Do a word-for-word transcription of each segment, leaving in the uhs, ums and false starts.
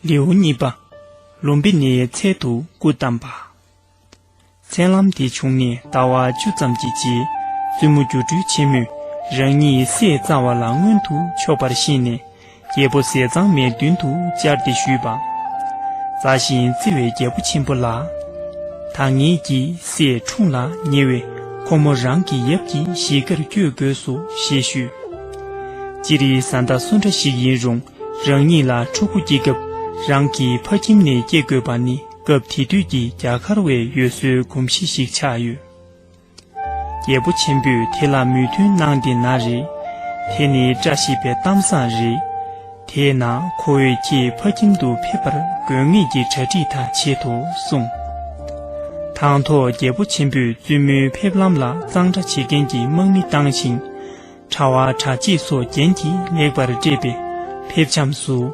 ལེའུ་གཉིས་པ། ལུམ་བི་ནིའི་ཚལ་དུ་སྐུ་བལྟམས་པ། མཚན་ལམ་དེ་བྱུང་ནས་ཟླ་བ་བཅུ་ཙམ་གྱི་རྗེས། བཙུན་མོ་སྒྱུ་འཕྲུལ་ཆེན་མོས་རང་ཉིད་སྲས་བཙའ་བ་ལ་མངོན་དུ་ཕྱོགས་པར་ཤེས་ནས། རྒྱལ་པོ་ཟས་གཙང་མའི་མདུན་དུ་བཅར་ཏེ་ཞུས་པ། མཛའ་ཞིང་བརྩེ་བའི་རྒྱལ་པོ་ཆེན་པོ་ལགས། ད་ངེད་ཀྱི་སྲས་འཁྲུངས་ལ་ཉེ་བས། ཁོ་མོ་རང་གི་ཡབ་ཀྱི་གཞིས་ཀར་བསྐྱོད་དགོས་སོ་ཞེས་ཞུས། སྤྱིར་བཟའ་ཟླ་སུ་འདྲ་ཞིག་ཡིན་རུང་། རང་ཉིད་ལ་ཕྲུ་གུ་སྐྱེ་སྐབས་རང་གི་ཕ་ཁྱིམ་ནས་སྐྱེ་དགོས་པ་ནི། སྐབས་དེ་དུས་ཀྱི་རྒྱ་གར་བའི་འོས་བཟོའི་གོམས་གཤིས་ཤིག་ཆགས་ཡོད། རྒྱལ་པོ་ཆེན་པོས་དེ་ལ་མོས་མཐུན་གནང་སྟེ་ན་རེ། དེ་ནི་བཀྲ་ཤིས་པའི་གཏམ་བཟང་རེད། དེས་ན་ཁོ་བོས་ཁྱེད་ཕ་ཁྱིམ་དུ་ཕེབས་པར་དགོས་ངེས་ཀྱི་གྲ་སྒྲིག་དག་བྱེད་དོ་གསུངས། དང་ཐོག་རྒྱལ་པོ་ཆེན་པོས་བཙུན་མོའི་ཕེབས་ལམ་ལ་གཙང་སྦྲ་བྱེད་མཁན་གྱི་དམག་མི་བཏང་ཞིང་། དྲ་བ་དྲ་ཕྱེད་སོགས་རྒྱན་གྱིས་ལེགས་པར་སྤྲས་པའི་ཕེབས་བྱམས་སུ།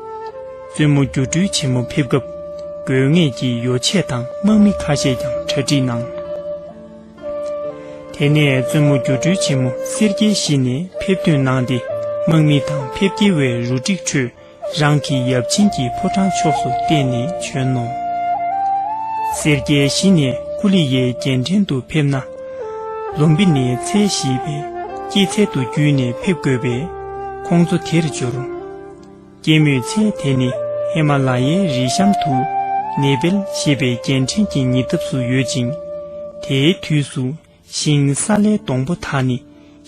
བཙུན་མོ་སྒྱུ་འཕྲུལ་ཆེན་མོ་ཕེབས་སྐབས་དགོས་ངེས་ཀྱི་ཡོ་བྱད་དང་དམག་མི་ཁ་ཤས་ཀྱང་གྲ་སྒྲིག་གནང་། དེ་ནས་བཙུན་མོ་སྒྱུ་འཕྲུལ་ཆེན་མོ་སེར་སྐྱའི་གཞི་ནས་ཕེབས་ཐོན་གནང་སྟེ། དམག་མི་དང་ཕེབས་སྐྱེལ་བའི་རུ་སྒྲིག་ཁྲོད་རང་གི་ཡབ་ཆེན་གྱི་ཕོ་བྲང་ཕྱོགས་སུ་བལྟས་ནས་བྱོན་ནོ། སེར་སྐྱའི་གཞི་ནས་ཀུ་ལི་ཡའི་རྒྱལ་ཕྲན་དུ་ཕེབས་ན། ལུམ་བི་ནིའི་ཚལ་ཞེས་པའི་སྐྱེད་ཚལ་དུ་བརྒྱུད་ནས་ཕེབས་དགོས་པས་ཁོང་ཚོ་དེར་འབྱོར། སྐྱེད་མོས་ཚལ་དེ་ནི་ཧི་མ་ལ་ཡའི་རི་གཤམ་དུ་ནེ་པལ་ཞེས་པའི་རྒྱལ་ཕྲན་གྱི་ཉེ་འདབས་སུ་ཡོད་ཅིང་། དེའི་དུས་སུ་ཤིང་ས་ལའི་སྡོང་པོ་དག་ནི་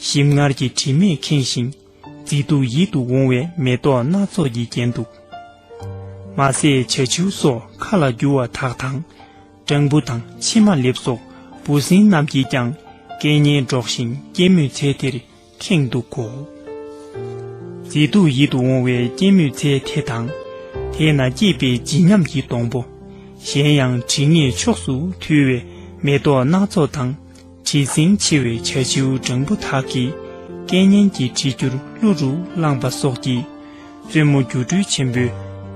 ཞིམ་མངར་གྱི་དྲི་མས་ཁེངས་ཤིང་། མཛེས་སྡུག་ཡིད་དུ་འོང་བའི་མེ་ཏོག་སྣ་ཚོགས་ཀྱིས་བརྒྱན་འདུག། མ་ཟད་བྱ་བྱིའུ་སོགས་ཁ་ལ་རྒྱུ་བ་དག་དང་། སྦྲང་བུ་དང་ཕྱེ་མ་ལེབ་སོགས་འབུ་སྲིན་རྣམས་ཀྱིས་ཀྱང་སྐད་སྙན་སྒྲོག་བཞིན་སྐྱེད་མོས་ཚལ་དེར་ཁེངས་འདུག་གོ། མཛེས་སྡུག་ཡིད་དུ་འོང་བའི་སྐྱེད་མོས་ཚལ་དེ་དང་། དེ་ན་སྐྱེས་པའི་བརྗིད་ཉམས་ཀྱི་སྡོང་པོ། གཞན་ཡང་དྲི་ངད་ཕྱོགས་སུ་འཐུལ་བའི་མེ་ཏོག་སྣ་ཚོགས་དང་། བྲེལ་ཟིང་ཆེ་བའི་བྱ་བྱིའུ་སྦྲང་བུ་དག་གིས་སྐད་སྙན་གྱི་གྲེ་འགྱུར་གླུ་རུ་བླངས་པ་སོགས་ཀྱིས། བཙུན་མོ་སྒྱུ་འཕྲུལ་ཆེན་པོའི་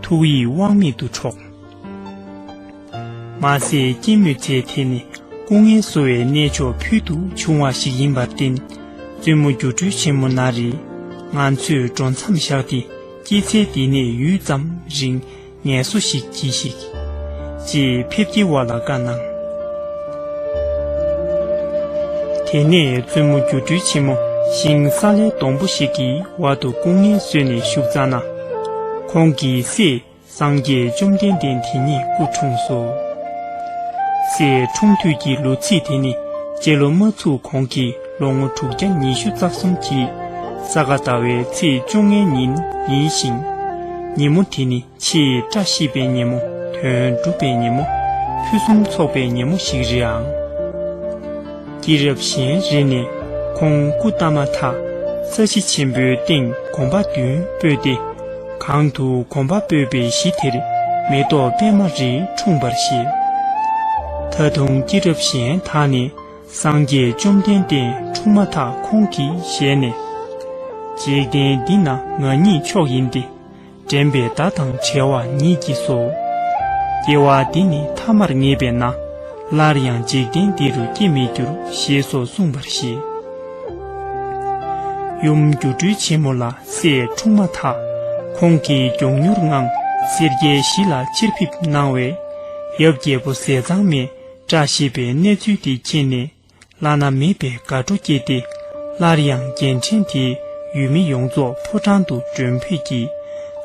ཐུགས་ཡིད་དབང་མེད་དུ་འཕྲོག། མ་ཟད་སྐྱེད་མོས་ཚལ་དེ་ནི་སྐུ་ངལ་གསོ་བའི་གནས་མཆོག་ཕུལ་དུ་བྱུང་བ་ཞིག་ཡིན་པར་བརྟེན། བཙུན་མོ་སྒྱུ་འཕྲུལ་ཆེན་མོ་ན་རེ། ང་ཚོས་མགྲོན་མཚམས་བཞག་སྟེ་སྐྱེད་ཚལ་འདི་ནས་ཡུད་ཙམ་རིང་ངལ་གསོ་ཞིག་གྱིས་ཤིག། ཅེས་ཕེབས་སྐྱེལ་བ་ལ་བཀའ་གནང་། དེ་ནས་བཙུན་མོ་སྒྱུ་འཕྲུལ་ཆེན་མོ་ཤིང་ས་ལའི་སྡོང་པོ་ཞིག་གི་འོག་ཏུ་སྐུ་ངལ་གསོས་ནས་བཞུགས་ཙ་ན། ཁོང་གི་སྲས་སངས་རྒྱས་བཅོམ་ལྡན་འདས་དེ་ཉིད་སྐུ་འཁྲུངས་སོ། སྲས་འཁྲུངས་དུས་ཀྱི་ལོ་ཚིགས་དེ་ནི་སྤྱི་ལོ་མ་ཚུགས་གོང་གི་ལོ་ངོ་དྲུག་བརྒྱ་ཉི་ཤུ་རྩ་གསུམ་གྱི་ས་ག་ཟླ་བའི་ཚེས་བཅོ་ལྔའི་ཉིན་ཡིན་ཞིང་། ཉིན་མོ་དེ་ནི་ཆེས་བཀྲ་ཤིས་པའི་ཉིན་མོ། དོན་འགྲུབ་པའི་ཉིན་མོ། ཕུན་སུམ་ཚོགས་པའི་ཉིན་མོ་ཞིག་རེད་ཨང་། སྐྱེས་རབས་གཞན་རེ་ནས་ཁོང་སྐུ་བལྟམས་མ་ཐག་ས་གཞི་ཆེན་པོའི་སྟེང་གོམ་པ་བདུན་སྤོས་ཏེ། གང་དུ་གོམ་པ་སྤོས་པའི་གཞི་དེར་མེ་ཏོག་པད་མ་རེ་འཁྲུངས་པར་བཤད། ད་དུང་སྐྱེས་རབས་གཞན་དག་ནས་སངས་རྒྱས་བཅོམ་ལྡན་འདས་འཁྲུངས་མ་ཐག་ཁོང་གི་ཞལ་ནས། འཇིག་རྟེན་འདི་ན་ང་ཉིད་མཆོག་ཡིན་ཏེ། འདྲེན་པའི་མདའ་དང་བྲལ་བ་ཉིད་ཀྱིས་སོ། སྐྱེ་བ་འདི་ནི་ཐ་མར་ངེས་པས་ན། སླར་ཡང་འཇིག་རྟེན་འདི་རུ་སྐྱེ་མི་འགྱུར། ཞེས་སོགས་གསུངས་པར་བཤད། ཡུམ་སྒྱུ་འཕྲུལ་ཆེན་མོ་ལ་སྲས་འཁྲུངས་མ་ཐག་ཁོང་གིས་མགྱོགས་མྱུར་ངང་སེར་སྐྱའི་གཞི་ལ་ཕྱིར་ཕེབས་གནང་བས། ཡབ་རྒྱལ་པོ་ཟས་གཙང་མས་བཀྲ་ཤིས་པའི་གནས་ཚུལ་དེ་མཁྱེན་ནས། བླ་ན་མེད་པའི་དགའ་སྤྲོ་སྐྱེས་ཏེ། སླར་ཡང་རྒྱལ་ཕྲན་དེའི་ཡུལ་མི་ཡོངས་རྫོགས་ཕོ་བྲང་དུ་མགྲོན་ཕེབས་ཀྱི་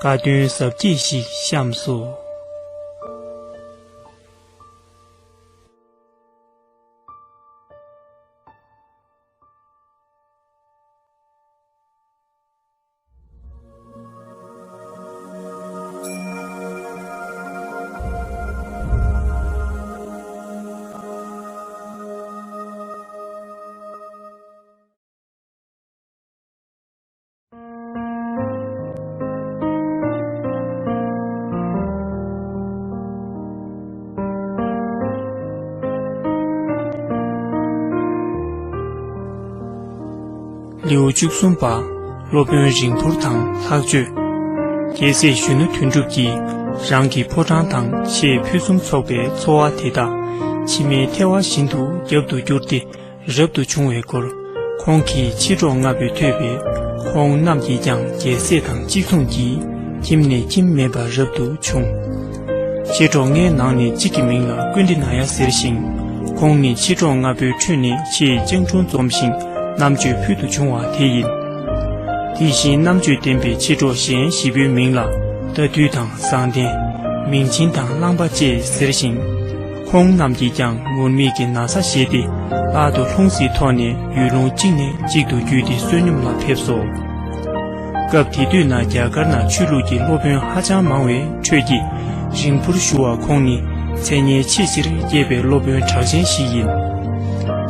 དགའ་སྟོན་གཟབ་རྒྱས་ཤིག་བཤམས་སོ། ལེའུ་བཅུ་གསུམ་པ། སློབ་དཔོན་རིང་འཕུར་དང་ལྷག་སྤྱོད། རྒྱལ་སྲས་གཞོན་ནུ་དོན་གྲུབ་ཀྱིས་རང་གི་ཕོ་བྲང་དང་ཆེས་ཕུན་སུམ་ཚོགས་པའི་འཚོ་བ་དེ་དག་ཕྱི་མའི་ཐལ་བ་བཞིན་དུ་རྒྱབ་ཏུ་བསྐྱུར་ཏེ། རབ་ཏུ་བྱུང་བའི་སྐོར། ཁོང་གི་མཆེད་གྲོགས་ལྔ་པོས་ཐོས་པས། ཁོང་རྣམས་ཀྱིས་ཀྱང་རྒྱལ་སྲས་དང་གཅིག་མཚུངས་ཀྱིས། ཁྱིམ་ནས་ཁྱིམ་མེད་པར་རབ་ཏུ་བྱུང་། མཆེད་གྲོགས་ལྔའི་ནང་ནས་གཅིག་གི་མིང་ལ་ཀུན་ཏི་ན་ཡ་ཟེར་ཞིང་། ཁོང་ནི་མཆེད་གྲོགས་ལྔ་པོའི་ཁྲོད་ནས་ཆེས་སྤྱང་གྲུང་འཛོམས་ཤིང་རྣམ་དཔྱོད་ཕུལ་དུ་བྱུང་བ་དེ་ཡིན། དེ་བཞིན་རྣམ་དཔྱོད་ལྡན་པའི་མཆེད་གྲོགས་གཞན་བཞི་པོའི་མིང་ལ་རྟ་ཐུལ་དང་བཟང་ལྡན། མིང་ཆེན་དང་གླང་པ་བཅས་ཟེར་ཞིང་། ཁོང་རྣམས་ཀྱིས་ཀྱང་ངུར་སྨྲིག་གི་ན་ཚ་བཞེས་ཏེ་ལྷག་ཏུ་ལྷུང་བཟེད་ཐོག་ནས་ཡུལ་ལུང་གཅིག་ནས་གཅིག་ཏུ་བརྒྱུད་དེ་བསོད་སྙོམས་ལ་ཕེབས་སོ། སྐབས་དེ་དུས་ན་རྒྱ་གར་ན་ཆོས་ལུགས་ཀྱི་སློབ་དཔོན་ཧ་ཅང་མང་བའི་ཁྲོད་ཀྱི་རིང་སྤུར་ཞུ་བ་ཁོང་ནི་མཚན་སྙན་ཆེས་ཆེར་སྐྱེས་པའི་སློབ་དཔོན་གྲགས་ཅན་ཞིག་ཡིན།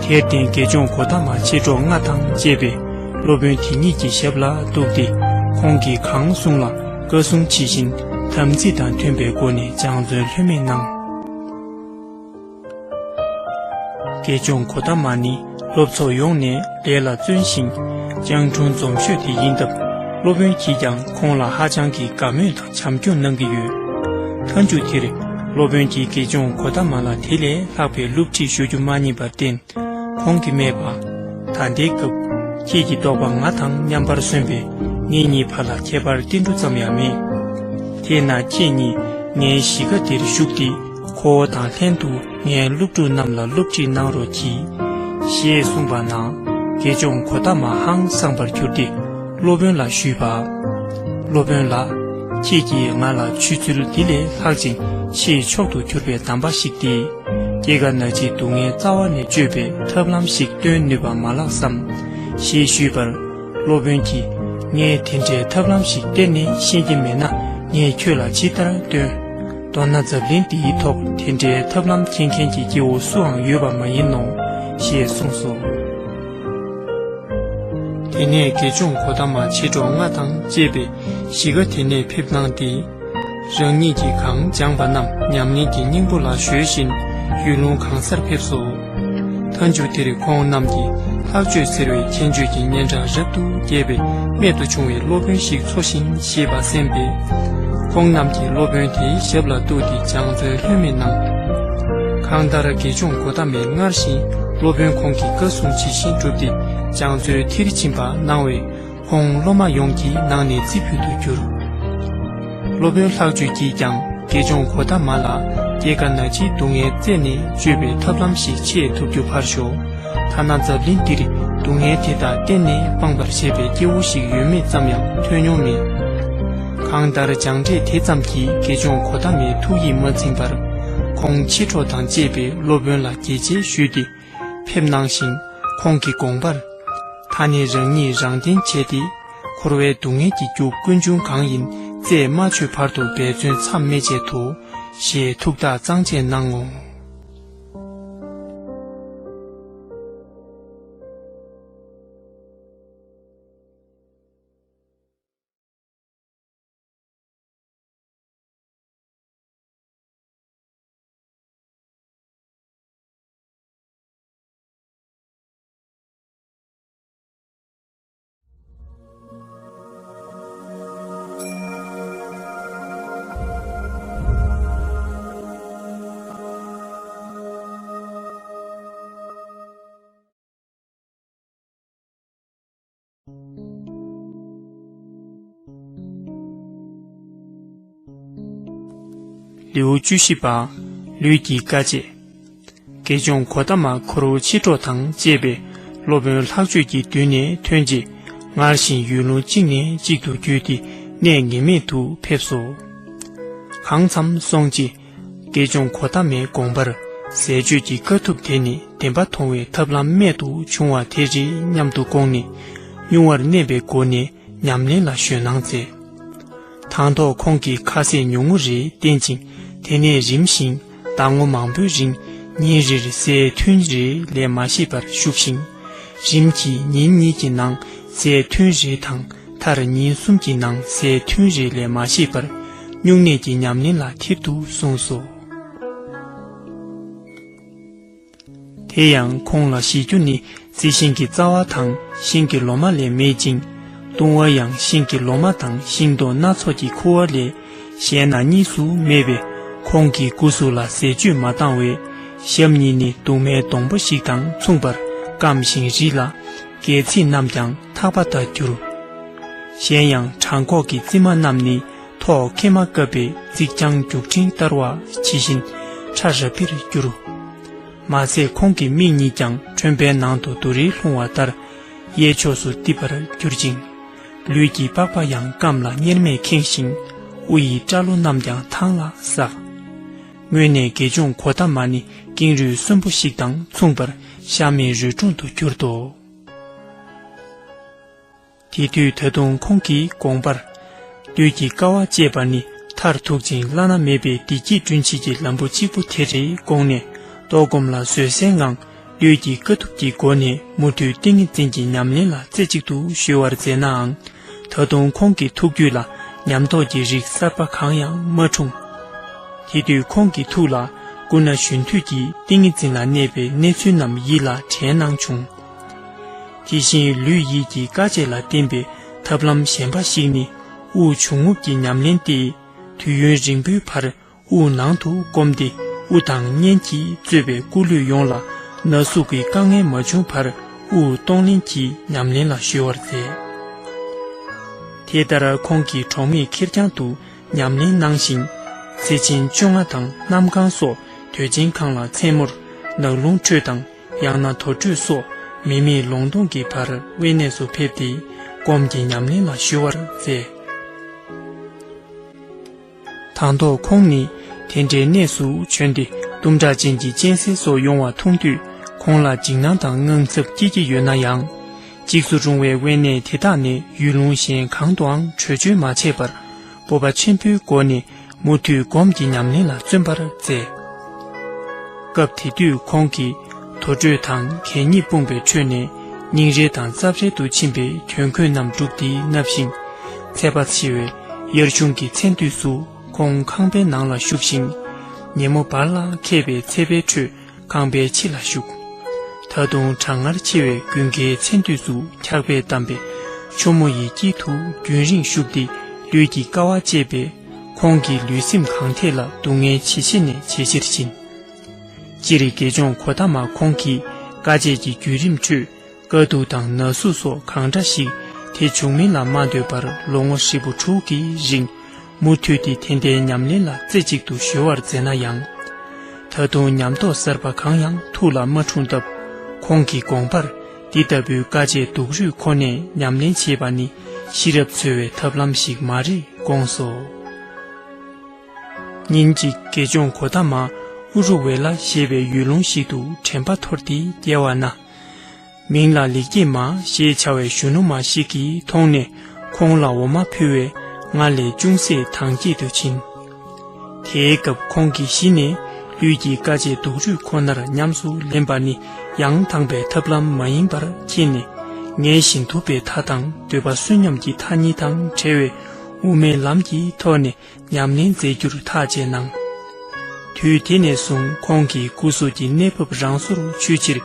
དེར་བརྟེན་དགེ་སྦྱོང་གོ་ཏ་མ་མཆེད་གྲོགས་ལྔ་དང་བཅས་པས་སློབ་དཔོན་དེ་ཉིད་ཀྱི་ཞབས་ལ་གཏུགས་ཏེ་ཁོང་གིས་གང་གསུངས་ལ་བཀའ་གསུང་ཇི་བཞིན་དམ་ཚིག་དང་མཐུན་པའི་སྒོ་ནས་སྦྱང་བརྩོན་ལྷོད་མེད་གནང་། དགེ་སྦྱོང་གོ་ཏ་མ་ནི་སློབ་ཚོགས་ཡོངས་ནས་ལས་ལ་བརྩོན་ཞིང་སྤྱང་གྲུང་འཛོམས་ཤོས་དེ་ཡིན་སྟབས། སློབ་དཔོན་གྱིས་ཀྱང་ཁོང་ལ་ཧ་ཅང་གི་དགའ་མོས་དང་བྱམས་སྐྱོང་གནང་གི་ཡོད། མཐའ་མཇུག་དེར་སློབ་དཔོན་གྱིས་དགེ་སྦྱོང་གོ་ཏ་མ་ལ་དེ་ལས་ལྷག་པའི་སློབ་ཁྲིད་ཞུ་རྒྱུ་མ་རྙེད་པར་བརྟེན། ཁོང་གིས་སྨྲས་པ། ད་ལྟའི་སྐབས་ཁྱེད་ཀྱི་རྟོགས་པ་ང་དང་མཉམ་པར་སོན་པས་ངེད་གཉིས་བར་ལ་ཁྱད་པར་ཏིལ་འབྲུ་ཙམ་ཡང་མེད། དེས་ན་ཁྱེད་གཉིས་ངའི་གཞིས་ཀ་འདིར་བཞུགས་ཏེ་ཁོ་བོ་དང་ལྷན་དུ་ངའི་སློབ་ཕྲུག་རྣམས་ལ་སློབ་ཁྲིད་གནང་རོགས་གྱིས། ཞེས་གསུངས་པ་ན་དགེ་སྦྱོང་གོ་ཏ་མ་ཧང་སངས་པར་གྱུར་ཏེ་སློབ་དཔོན་ལ་ཞུས་པ། སློབ་དཔོན་ལགས། ཁྱེད་ཀྱིས་ང་ལ་ཆོས་ཚུལ་འདི་ལས་ལྷག་ཅིང་ཆེས་མཆོག་ཏུ་གྱུར་པའི་གདམས་པ་ཞིག་སྟེ། སྐྱེ་རྒ་ན་འཆིའི་སྡུག་བསྔལ་རྩ་བ་ནས་གཅོད་པའི་ཐབས་ལམ་ཞིག་སྟོན་ནུས་པ་མ་ལགས་སམ། ཞེས་ཞུས་པར། སློབ་དཔོན་གྱིས་ངས་དེ་འདྲའི་ཐབས་ལམ་ཞིག་གཏན་ནས་ཤེས་ཀྱི་མེད་ན་ངས་ཁྱོད་ལ་ཇི་ལྟར་སྟོན། མདོར་ན་འཛམ་གླིང་འདིའི་ཐོག་དེ་འདྲའི་ཐབས་ལམ་མཁྱེན་མཁན་གྱི་སྐྱེ་བོ་སུའང་ཡོད་པ་མ་ཡིན་ནོ། ཞེས་གསུངས་སོ། དེ་ནས་དགེ་སྦྱོང་གོ་ཏ་མ་མཆེད་གྲོགས་ལྔ་དང་བཅས་པས་གཞིས་ཀ་དེ་ནས་ཕེབས་གནང་སྟེ། རང་ཉིད་ཀྱིས་གང་སྦྱངས་པ་རྣམས་ཉམས་ལེན་གྱི་སྙིང་པོ་ལ་གཞོལ་བཞིན་ཡུལ་ལུང་གང་སར་ཕེབས་སོ། མཐའ་མཇུག་དེར་ཁོང་རྣམས་ཀྱིས་ལྷག་སྤྱོད་ཟེར་བའི་ཁྱད་ཆོས་ཀྱི་སྙན་གྲགས་རབ་ཏུ་རྒྱས་པའི་རྨད་དུ་བྱུང་བའི་སློབ་དཔོན་ཞིག་འཚོ་ཞིང་གཞེས་པ་གསན་པས། ཁོང་རྣམས་ཀྱིས་སློབ་དཔོན་དེའི་ཞབས་ལ་གཏུགས་ཏེ་སྦྱང་བརྩོན་ལྷོད་མེད་གནང་། གང་ལྟར་དགེ་སྦྱོང་གོ་ཏ་མས་སྔར་བཞིན་སློབ་དཔོན་ཁོང་གི་བཀའ་གསུང་ཇི་བཞིན་བསྒྲུབས་ཏེ་སྦྱང་བརྩོན་མཐིལ་ཕྱིན་པ་གནང་བས། ཁོང་སློབ་མ་ཡོངས་ཀྱི་ནང་ནས་རྩེ་ཕུད་དུ་གྱུར། སློབ་དཔོན་ལྷག་སྤྱོད་ཀྱིས་ཀྱང་དགེ་སྦྱོང་གོ་ཏ་མ་ལ་སྐྱེ་རྒ་ན་འཆིའི་སྡུག་བསྔལ་རྩད་ནས་གཅོད་པའི་ཐབས་ལམ་ཞིག་འཆད་ཐུབ་རྒྱུ་ཕར་ཞོག་ཐ་ན་འཛམ་གླིང་འདིར་སྡུག་བསྔལ་དེ་དག་གཏན་ནས་སྤང་བར་བྱེད་པའི་སྐྱེ་བོ་ཞིག་ཡོད་མེད་ཙམ་ཡང་ཐོས་མྱོང་མེད། གང་ལྟར་སྦྱངས་འབྲས་དེ་ཙམ་གྱིས་དགེ་སྦྱོང་གོ་ཏ་མའི་ཐུགས་ཡིད་མ་ཚིམ་པར། ཁོང་མཆེད་གྲོགས་དང་བཅས་པའི་སློབ་དཔོན་ལ་དགྱེས་ཆེ་ཞུས་ཏེ། ཕེབས་གནང་ཞིང་ཁོང་གི་དགོངས་པར། ད་ནི་རང་ཉིད་རང་བརྟེན་བྱས་ཏེ། འཁོར་བའི་སྡུག་བསྔལ་གྱི་རྒྱུ་ཀུན་འབྱུང་གང་ཡིན་རྩད་མ་ཆོད་བར་དུ་འབད་བརྩོན་མཚམས་མེད་བྱེད་དོ། ཞེས་ཐུགས་ཐག་གཙང་བཅད་གནང་ངོ་། ལེའུ་བཅུ་བཞི་པ། ལུས་ཀྱི་དཀའ་སྤྱད། དགེ་སྦྱོང་གོ་ཏ་མ་ཁོ་རའི་མཆེད་གྲོགས་དང་བཅས་པའི་སློབ་དཔོན་ལྷག་སྤྱོད་ཀྱི་མདུན་ནས་ཐོན་རྗེས། སྔར་བཞིན་ཡུལ་ལུང་གཅིག་ནས་གཅིག་ཏུ་བརྒྱུད་དེ་གནས་ངེས་མེད་དུ་ཕེབས་སོ། གང་འཚམ་སོང་རྗེས། དགེ་སྦྱོང་གོ་ཏ་མའི་དགོངས་པར་ཟས་སྤྱོད་ཀྱི་དཀའ་ཐུབ་དེ་ནི་བདེན་པ་མཐོང་བའི་ཐབས་ལམ་རྨད་དུ་བྱུང་བ་དེ་རེད་སྙམ་དུ་དགོངས་ནས། སྨྱུང་བར་གནས་པའི་སྒོ་ནས་ཉམས་ལེན་ལ་གཞོལ་གནང་མཛད། དང་ཐོག་ཁོང་གིས་ཁ་ཟས་ཉུང་ངུ་རེ་བསྟེན་ཅིང་དེ་ནས་རིམ་བཞིན་ཟླ་ངོ་མང་པོའི་རིང་ཉིན་རེར་ཟས་ཐུན་རེ་ལས་མ་བཞེས་པར་བཞུགས་ཤིང་། རིམ་གྱིས་ཉིན་གཉིས་ཀྱི་ནང་ཟས་ཐུན་རེ་དང་མཐར་ཉིན་གསུམ་གྱི་ནང་ཟས་ཐུན་རེ་ལས་མ་བཞེས་པར་སྨྱུང་གནས་ཀྱི་ཉམས་ལེན་ལ་ཐེབས་འདུག་གསུངས་སོ། དེ་ཡང་ཁོང་ལ་བཞེས་རྒྱུ་ནི་རྩི་ཤིང་གི་རྩ་བ་དང་ཤིང་གི་ལོ་མ་ལས་མེད་ཅིང་། བཏུང་བ་ཡང་ཤིང་གི་ལོ་མ་དང་ཤིང་ཏོག་སྣ་ཚོགས་ཀྱི་ཁུ་བ་ལས་གཞན་ན་གཉིས་སུ་མེད་པས། ཁོང་གི་སྐུ་གཟུགས་ལ་ཟས་བཅུད་མ་བཏང་བས། ཞབས་གཉིས་ནི་གདུང་མའི་སྡོང་པོ་ཞིག་དང་མཚུངས་པར་སྐམ་ཞིང་རིད་ལ། སྒལ་ཚིགས་རྣམས་ཀྱང་ཐག་པ་ལྟར་གྱུར། གཞན་ཡང་བྲང་ཁོག་གི་རྩིབ་མ་རྣམས་ནི་ ཕོག་ཁེ་མ་བཀབ་པའི་རྩིག་གྱང་རྒྱུག་ཕྲན་ལྟར་བ་ཇི་བཞིན་ཁྲ་རབ་པིར་གྱུར། མ་ཟད་ཁོང་གི་མིག་གཉིས་ཀྱང་ཁྲོན་པའི་ནང་དུ་དུ་རེ་ལྷུང་བ་ལྟར་གཡས་ཕྱོགས་སུ་གཏིབས་པར་གྱུར་ཅིང་། ལུས་ཀྱི་པགས་པ་ཡང་སྐམ་ལ་གཉེར་མས་ཁེངས་ཤིང་དབུ་ཡི་སྐྲ་ལོ་རྣམས་ཀྱང་ཐང་ལ་ཟགས། སྔོན་ནས་དགེ་སྦྱོང་གོ་ཏ་མ་ནི་ཀེང་རུས་གསོན་པོ་ཞིག་དང་མཚུངས་པར་ཤ་མེད་རུས་གྲོང་དུ་གྱུར་ཏོ། དེ་དུས་ད་དུང་ཁོང་གི་དགོངས་པར། ལུས་ཀྱི་དཀའ་བ་སྤྱད་པ་ནི་མཐར་ཐུག་ཅིང་བླ་ན་མེད་པའི་བདེ་སྐྱིད་བསྐྲུན་བྱེད་ཀྱི་ལམ་བུ་གཅིག་པུ་དེ་རེད་དགོངས་ནས། ལྟོགས་སྐོམ་ལ་བཟོད་བསྲན་ངང་ལུས་ཀྱི་དཀའ་ཐུབ་ཀྱི་སྒོ་ནས་མུ་མཐུད་ཏིང་ངེ་འཛིན་གྱི་ཉམས་ལེན་ལ་རྩེ་གཅིག་ཏུ་གཞོལ་བར་མཛད་ནའང་། ད་དུང་ཁོང་གི་ཐུགས་རྒྱུད་ལ་ཉམས་རྟོགས་ཀྱི་རིགས་གསར་པ་གང་ཡང་མ་འཁྲུངས། དེ་དུས་ཁོང་གི་ཐུགས་ལ་སྐུ་ན་གཞོན་དུས་ཀྱི་ཏིང་ངེ་འཛིན་ལ་གནས་པའི་གནས་ཚུལ་རྣམས་ཡིད་ལ་དྲན་སྣང་བྱུང་། དེ་བཞིན་ལུས་ཡིད་ཀྱི་དཀའ་སྤྱད་ལ་བརྟེན་པའི་ཐབས་ལམ་གཞན་པ་ཞིག་ནི་དབུགས་ཕྱུང་རྔུབ་ཀྱི་ཉམས་ལེན་ཏེ། དུས་ཡུན་རིང་པོའི་བར་དབུགས་ནང་དུ་བསྐུམས་ཏེ་དབུགས་དང་གཉེན་གྱིས་གཙོས་པའི་སྐུ་ལུས་ཡོངས་ལ་ན་ཟུག་གི་དཀའ་ངལ་མ་བྱུང་བར་དབུགས་གཏོང་ལེན་གྱི་ཉམས་ལེན་ལ་གཞོལ་བར་མཛད། དེ་ལྟར་ཁོང་གིས་གྲོགས་མེད་ཁེར་རྐྱང་དུ་ཉམས་ལེན་གནང་ཞིང་། ཚེ་ཆེན་བཅོ་ལྔ་དང་གནམ་གང་སོགས་དུས་ཆེན་ཁང་ལ་མཚན་མོར་ནགས་ཀླུང་ཁྲོད་དང་ཡང་ན་དུར་ཁྲོད་སོགས་མི་མེད་ལུང་སྟོང་གི་བར་དབེན་གནས་སུ་ཕེབས་ཏེ་སྒོམ་གྱི་ཉམས་ལེན་ལ་གཞོལ་བར་མཛད། དང་ཐོག་ཁོང་ནི་དེ་འདྲའི་གནས་སུ་བྱོན་ཏེ་གཏུམ་དྲག་ཅན་གྱི་གཅན་གཟན་སོགས་ཡོང་བ་མཐོང་དུས་ཁོང་ལ་འཇིགས་སྣང་དང་དངངས་འཚབ་སྐྱེ་གི་ཡོད་ན་ཡང་། འཇིགས་སུ་རུང་བའི་དབེན་གནས་དེ་དག་ནས་ཡུལ་ལུང་གཞན་གང་དུའང་བྲོས་བྱོལ་མ་བྱས་པར་སྤོབས་པ་ཆེན་པོའི་སྒོ་ནས་མུ་མཐུད་སྒོམ་གྱི་ཉམས་ལེན་ལ་བརྩོན་པར་མཛད། སྐབས་དེ་དུས་ཁོང་གིས་དུར་ཁྲོད་དང་གད་སྙིགས་སྤུངས་པའི་ཁྲོད་ནས་སྙིང་རལ་དང་རྩབ་རལ་དུ་ཕྱིན་པའི་གྱོན་གོས་རྣམས་བསྒྲུབས་ཏེ་མནབས་ཤིང་། ཚད་པ་ཆེ་བའི་དབྱར་གཞུང་གི་མཚན་དུས་སུ་ཁོང་ཁང་པའི་ནང་ལ་བཞུགས་ཤིང་། ཉིན་མོ་བར་ལ་ཁེབས་པའི་ཚད་པའི་ཁྲོད་ཁང་པའི་ཕྱི་ལ་བཞུགས། ད་དུང་གྲང་ངར་ཆེ་བའི་དགུན་ཁའི་མཚན་དུས་སུ་འཁྱག་པས་བསྡམས་པའི་ཆུ་མོ་ཡི་དཀྱིལ་དུ་རྒྱུན་རིང་བཞུགས་ཏེ་ལུས་ཀྱི་དཀའ་བ་སྤྱད་པས་ཁོང་གི་ལུས་སེམས་གང་ཐད་ལ་སྡུག་བསྔལ་ཇེ་ཆེ་ནས་ཇེ་ཆེར་ཕྱིན། སྤྱིར་དགེ་སྦྱོང་གོ་ཏ་མ་ཁོང་གིས་དཀའ་སྤྱད་ཀྱི་བརྒྱུད་རིམ་ཁྲོད་དཀའ་སྡུག་དང་ན་ཟུག་སོགས་གང་འདྲ་ཞིག་དེ་བྱུང་མིན་ལ་མ་ལྟོས་པར་ལོ་ངོ་ཧྲིལ་པོ་དྲུག་གི་རིང་མུ་མཐུད་དེ་དེ་ལྟའི་ཉམས་ལེན་ལ་རྩེ་གཅིག་ཏུ་གཞོལ་བར་མཛད་ན་ཡང་། ད་དུང་ཉམས་རྟོགས་གསར་པ་གང་ཡང་ཐུགས་ལ་མ་འཁྲུངས་སྟབས། ཁོང་གི་དགོངས་པར་འདི་ལྟ་བུའི་དཀའ་སྤྱད་སྡུག་རུས་ཁོ་ནས་ཉམས་ལེན་བྱེད་པ་ནི་ཤེས་རབ་འཚོལ་བའི་ཐབས་ལམ་ཞིག་མ་རེད་དགོངས་སོ། ཉིན་གཅིག་དགེ་སྦྱོང་གོ་ཏ་མ་ཨུ་རུ་ཝེ་ལ་ཞེས་པའི་ཡུལ་ལུང་ཞིག་ཏུ་དྲན་པ་འཐོར་ཏེ་བསྡད་པ་ན། མིང་ལ་ལེགས་སྐྱེས་མ་ཞེས་བྱ་བའི་གཞོན་ནུ་མ་ཞིག་གིས་མཐོང་ནས་ཁོང་ལ་འོ་མ་ཕུལ་བས་ང་ལས་ཅུང་ཟད་དྭངས་སྐྱིད་དུ་ཕྱིན། དེའི་སྐབས་ཁོང་གིས་གཞི་ནས་ལུས་ཀྱི་དཀའ་སྤྱད་སྡུག་རུས་ཁོ་ནར་ཉམས་སུ་ལེན་པ་ནི་ཡང་དག་པའི་ཐབས་ལམ་མ་ཡིན་པར་མཁྱེན་ནས། ངལ་ཞིང་དུབ་པའི་མཐའ་དང་འདོད་པ་བསོད་སྙོམས་ཀྱི་མཐའ་གཉིས་དང་བྲལ་བའི་དབུ་མའི་ལམ་གྱི་ཐོག་ནས་ཉམས་ལེན་མཛད་རྒྱུར་ཐག་བཅད་གནང་། དུས་དེ་ནས་བཟུང་ཁོང་གིས་སྐུ་གཟུགས་ཀྱི་གནས་བབ་རང་སོར་ཆུད་ཕྱིར་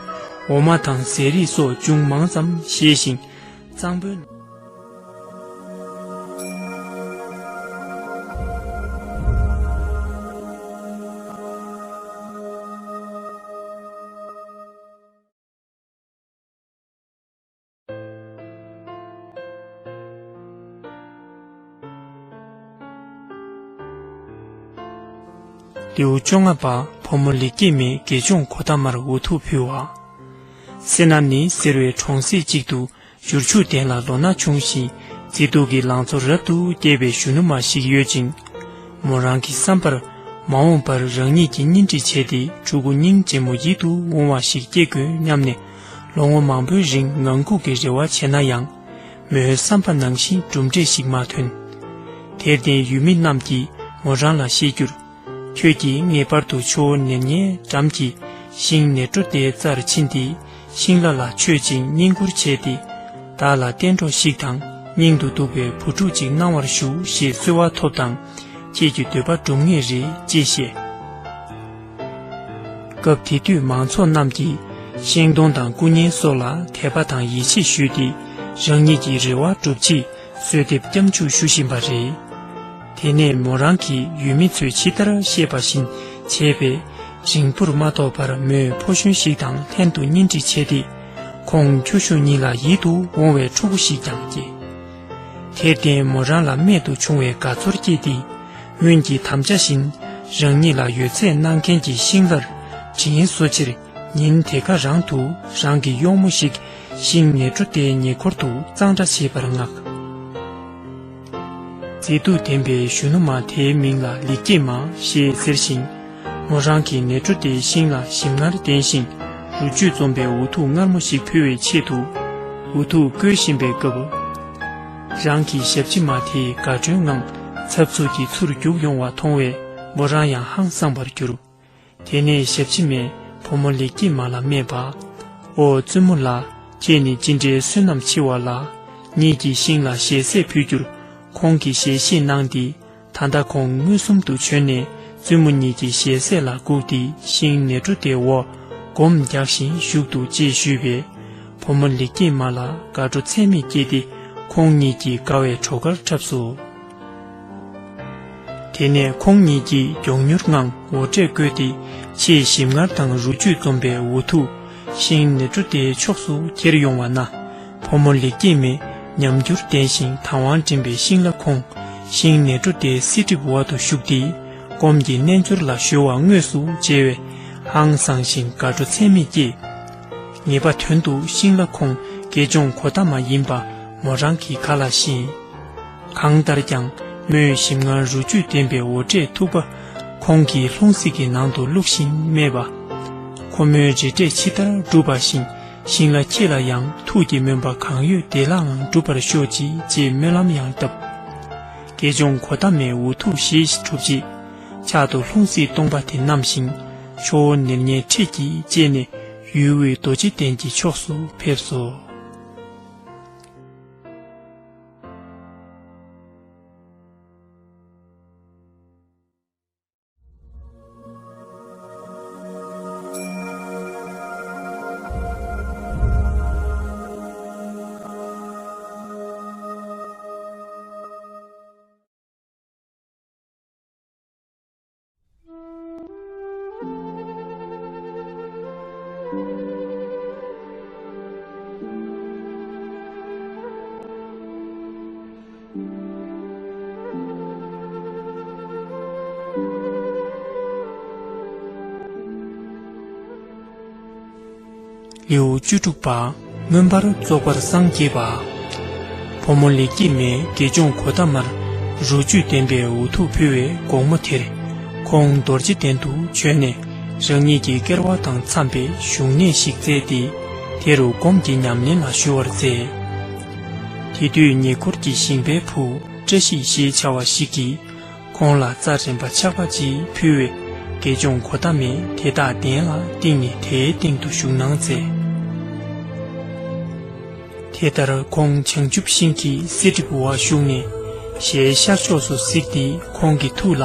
འོ་མ་དང་ཟས་རིགས་སོགས་ཅུང་མང་ཙམ་བཞེས་ཤིང་། གཙང་པོའི། ལེའུ་བཅོ་ལྔ་པ། བུ་མོ་ལེགས་སྐྱེས་མས་དགེ་སྦྱོང་གོ་ཏ་མར་འུ་ཐུག་ཕུལ་བ། སེ་ན་ནི་ཟེར་བའི་གྲོང་གསེབ་ཅིག་ཏུ་བཞུར་ཆུ་ལྡན་ལ་ལོ་ན་ཆུང་ཞིང་མཛེས་སྡུག་གི་ལང་ཚོ་རབ་ཏུ་རྒྱས་པའི་གཞོན་ནུ་མ་ཞིག་ཡོད་ཅིང་། མོ་རང་གི་བསམ་པར་མ་འོངས་པར་རང་ཉིད་ཀྱི་གཉེན་སྒྲིག་བྱས་ཏེ་ཕྲུ་གུ་སྙིང་རྗེ་མོ་ཡིད་དུ་འོང་བ་ཞིག་སྐྱེ་དགོས་སྙམ་ནས་ལོ་ངོ་མང་པོའི་རིང་ངང་སྒུག་གི་རེ་བ་བྱས་ན་ཡང་། མོའི་བསམ་པ་ནང་བཞིན་གྲུབ་འབྲས་ཤིག་མ་ཐོན། དེར་བརྟེན་ཡུལ་མི་རྣམས་ཀྱིས་མོ་རང་ལ་བཤད་རྒྱུར། ཁྱོད་ཀྱིས་ངེས་པར་དུ་ཆུ་བོ་ནེར་ཉའི་འགྲམ་གྱི་ཤིང་ནེ་ཀྲོ་ཏའི་རྩར་ཕྱིན་ཏེ་ཤིང་ལྭ་ལ་མཆོད་ཅིང་བསྙེན་བཀུར་བྱས་ཏེ། བདག་ལ་གཏན་གྲོགས་ཤིག་དང་སྙིང་དུ་སྡུག་པའི་བུ་ཕྲུག་ཅིག་གནང་བར་ཞུ་ཞེས་གསོལ་བ་ཐོབ་དང་། ཁྱེད་ཀྱི་འདོད་པ་འགྲུབ་ངེས་རེད་ཅེས་བཤད། སྐབས་དེ་དུས་མང་ཚོགས་རྣམས་ཀྱིས་ཤིང་སྡོང་དང་སྐུ་བརྙན་སོགས་ལ་དད་པ་དང་ཡིད་ཆེས་ཞུས་ཏེ་རང་ཉིད་ཀྱི་རེ་བ་སྒྲུབ་ཆེད་གསོལ་འདེབས་སྐྱབས་འཇུག་ཞུ་བཞིན་པ་རེད། དེ་ནས་མོ་རང་གིས་ཡུལ་མི་ཚོས་ཇི་ལྟར་བཤད་པ་བཞིན་བྱས་པས་རིང་པོར་མ་ཐོགས་པར་མོས་ཕོ་གཞོན་ཞིག་དང་ལྷན་དུ་གཉེན་སྒྲིག་བྱས་ཏེ་ཁོང་ཁྱོ་ཤུག་གཉིས་ལ་ཡིད་དུ་འོང་བའི་ཕྲུ་གུ་ཞིག་ཀྱང་སྐྱེས། དེར་བརྟེན་མོ་རང་ལ་རྨད་དུ་བྱུང་བའི་དགའ་ཚོར་སྐྱེས་ཏེ། སྔོན་གྱི་དམ་བཅའ་བཞིན་རང་ཉིད་ལ་ཡོད་ཚད་གནང་མཁན་གྱི་ཤིང་ལྷར་དྲིན་གཟོ་ཕྱིར། ཉིན་དེ་ག་རང་དུ་རང་གི་གཡོག་མོ་ཞིག་ཤིང་ནེ་ཀྲོ་ཏའི་ཉེ་འཁོར་དུ་གཙང་སྦྲ་བྱེད་པར་མངགས། མཛེས་སྡུག་ལྡན་པའི་གཞོན་ནུ་མ་དེའི་མིང་ལ་ལིག་སྐྱེས་མ་ཞེས་ཟེར་ཞིང་། མོ་རང་གིས་ནེ་ཀྲོ་ཏའི་ཤིང་ལ་ཞིམ་མངར་ལྡན་ཞིང་རུ་བཅུད་འཛོམས་པའི་འུ་ཐུག་མངར་མོ་ཞིག་ཕུལ་བའི་ཆེད་དུ། འུ་ཐུག་བསྐོལ་བཞིན་པའི་སྐབས། རང་གི་ཞབས་ཕྱི་མ་དེས་དགའ་སྤྲོའི་ངང་འཚབ་འཚུབ་ཀྱིས་ཚུར་རྒྱུག་ཡོང་བ་མཐོང་བས་མོ་རང་ཡང་ཧང་སངས་པར་གྱུར། དེ་ནས་ཞབས་ཕྱི་མས་བུ་མོ་ལིག་སྐྱེས་མ་ལ་སྨྲས་པ། ཨོ་བཙུན་མོ་ལགས། ཁྱེད་ནི་ཅི་འདྲའི་བསོད་ནམས་ཆེ་བ་ལ། ཉིད་ཀྱིས་ཤིང་ལ་ཞལ་ཟས་ཕུལ་རྒྱུར་ཁོང་གིས་ཞལ་བཞེས་གནང་སྟེ། ད་ལྟ་ཁོང་མངོན་སུམ་དུ་བྱོན་ནས་བཙུན་མོ་ཉིད་ཀྱི་ཞལ་ཟས་ལ་སྒུག་སྟེ་ཤིང་ནེ་ཀྲོ་ཏའི་འོག་སྒོམ་རྒྱག་བཞིན་བཞུགས་འདུག་ཅེས་ཞུས་པས། བུ་མོ་ལིག་སྐྱེས་མ་ལ་དགའ་སྤྲོ་ཚད་མེད་སྐྱེས་ཏེ་ཁོང་ཉིད་ཀྱི་དགའ་བའི་བྲོ་གར་འཁྲབ་སོ། དེ་ནས་ཁོང་ཉིད་ཀྱིས་མགྱོགས་མྱུར་ངང་འོ་འབྲས་བསྐོལ་ཏེ་ཆེས་ཞིམ་མངར་དང་རུ་བཅུད་འཛོམས་པའི་འུ་ཐུག་ཤིང་ནེ་ཀྲོ་ཏའི་ཕྱོགས་སུ་ཁྱེར་ཡོང་བ་ན། བུ་མོ་ལིག་སྐྱེས་མས་ཉམས་འགྱུར་ལྡན་ཞིང་དང་བ་འདྲེན་པའི་ཤིང་ལ་ཁོང་ཤིང་ནེ་ཀྲོ་ཏའི་བསིལ་གྲིབ་འོག་ཏུ་བཞུགས་ཏེ་སྒོམ་གྱི་རྣལ་འབྱོར་ལ་གཞོལ་བ་དངོས་སུ་མཇལ་བས་ཧང་སངས་ཤིང་དགའ་སྤྲོ་ཚད་མེད་སྐྱེས། ངེས་པ་དོན་དུ་ཤིང་ལ་ཁོང་དགེ་སྦྱོང་གོ་ཏ་མ་ཡིན་པ་མོ་རང་གིས་ག་ལ་ཤེས། གང་ལྟར་ཀྱང་མོས་ཞིམ་མངར་རུ་བཅུད་ལྡན་པའི་འོ་འབྲས་ཐུག་པ་ཁོང་གི་ལྷུང་བཟེད་ཀྱི་ནང་དུ་བླུགས་ཤིང་སྨྲས་པ། ཁོ་མོའི་རེ་འབྲས་ཇི་ལྟར་འགྲུབ་པ་བཞིན་ཤིང་ལ་ཁྱེད་ལ་ཡང་ཐུགས་ཀྱི་སྨོན་པ་གང་ཡོད་བདེ་བླག་ངང་འགྲུབ་པར་ཤོག་ཅིག་ཅེས་སྨོན་ལམ་ཡང་བཏབ། དགེ་སྦྱོང་གོ་ཏ་མའི་འུ་ཐུག་ཞེས་གྲུབ་རྗེས་ཕྱག་ཏུ་ལྷུང་བཟེད་སྟོང་པ་དེ་བསྣམས་ཤིང་ཆུ་བོ་ནེར་ཉའི་འཁྲིས་ཀྱིས་བཅད་ནས་ཡུལ་དབུས་རྡོ་རྗེ་གདན་གྱི་ཕྱོགས་སུ་ཕེབས་སོ། ལེའུ་བཅུ་དྲུག་པ། མངོན་པར་རྫོགས་པར་སངས་རྒྱས་པ། བུ་མོ་ལེགས་སྐྱེས་མས་དགེ་སྦྱོང་གོ་ཏ་མར་རུ་བཅུད་ལྡན་པའི་འུ་ཐུག་ཕུལ་བའི་དགོང་མོ་དེར། ཁོང་རྡོ་རྗེ་གདན་དུ་བྱོན་ནས་རང་ཉིད་ཀྱི་སྐལ་བ་དང་འཚམས་པའི་བཞུགས་གནས་ཤིག་བཙལ་ཏེ། དེ་རུ་སྒོམ་གྱི་ཉམས་ལེན་ལ་གཞོལ་བར་མཛད། དེ་དུས་ཉེ་འཁོར་གྱི་ཞིང་པའི་བུ་བཀྲ་ཤིས་ཞེས་བྱ་བ་ཞིག་གིས། ཁོང་ལ་རྩྭ་རིམ་པ་ཆག་པ་ཅིག་ཕུལ་བས། དགེ་སྦྱོང་གོ་ཏ་མས་དེ་དག་གདན་ལ་བཏིང་ནས་དེའི་སྟེང་དུ་བཞུགས་གནང་མཛད། དེ་ལྟར་ཁོང་བྱང་ཆུབ་ཤིང་གི་བསིལ་གྲིབ་འོག་བཞུགས་ནས། ཞལ་ཤར་ཕྱོགས་སུ་གཟིགས་ཏེ་ཁོང་གི་ཐུགས་ལ།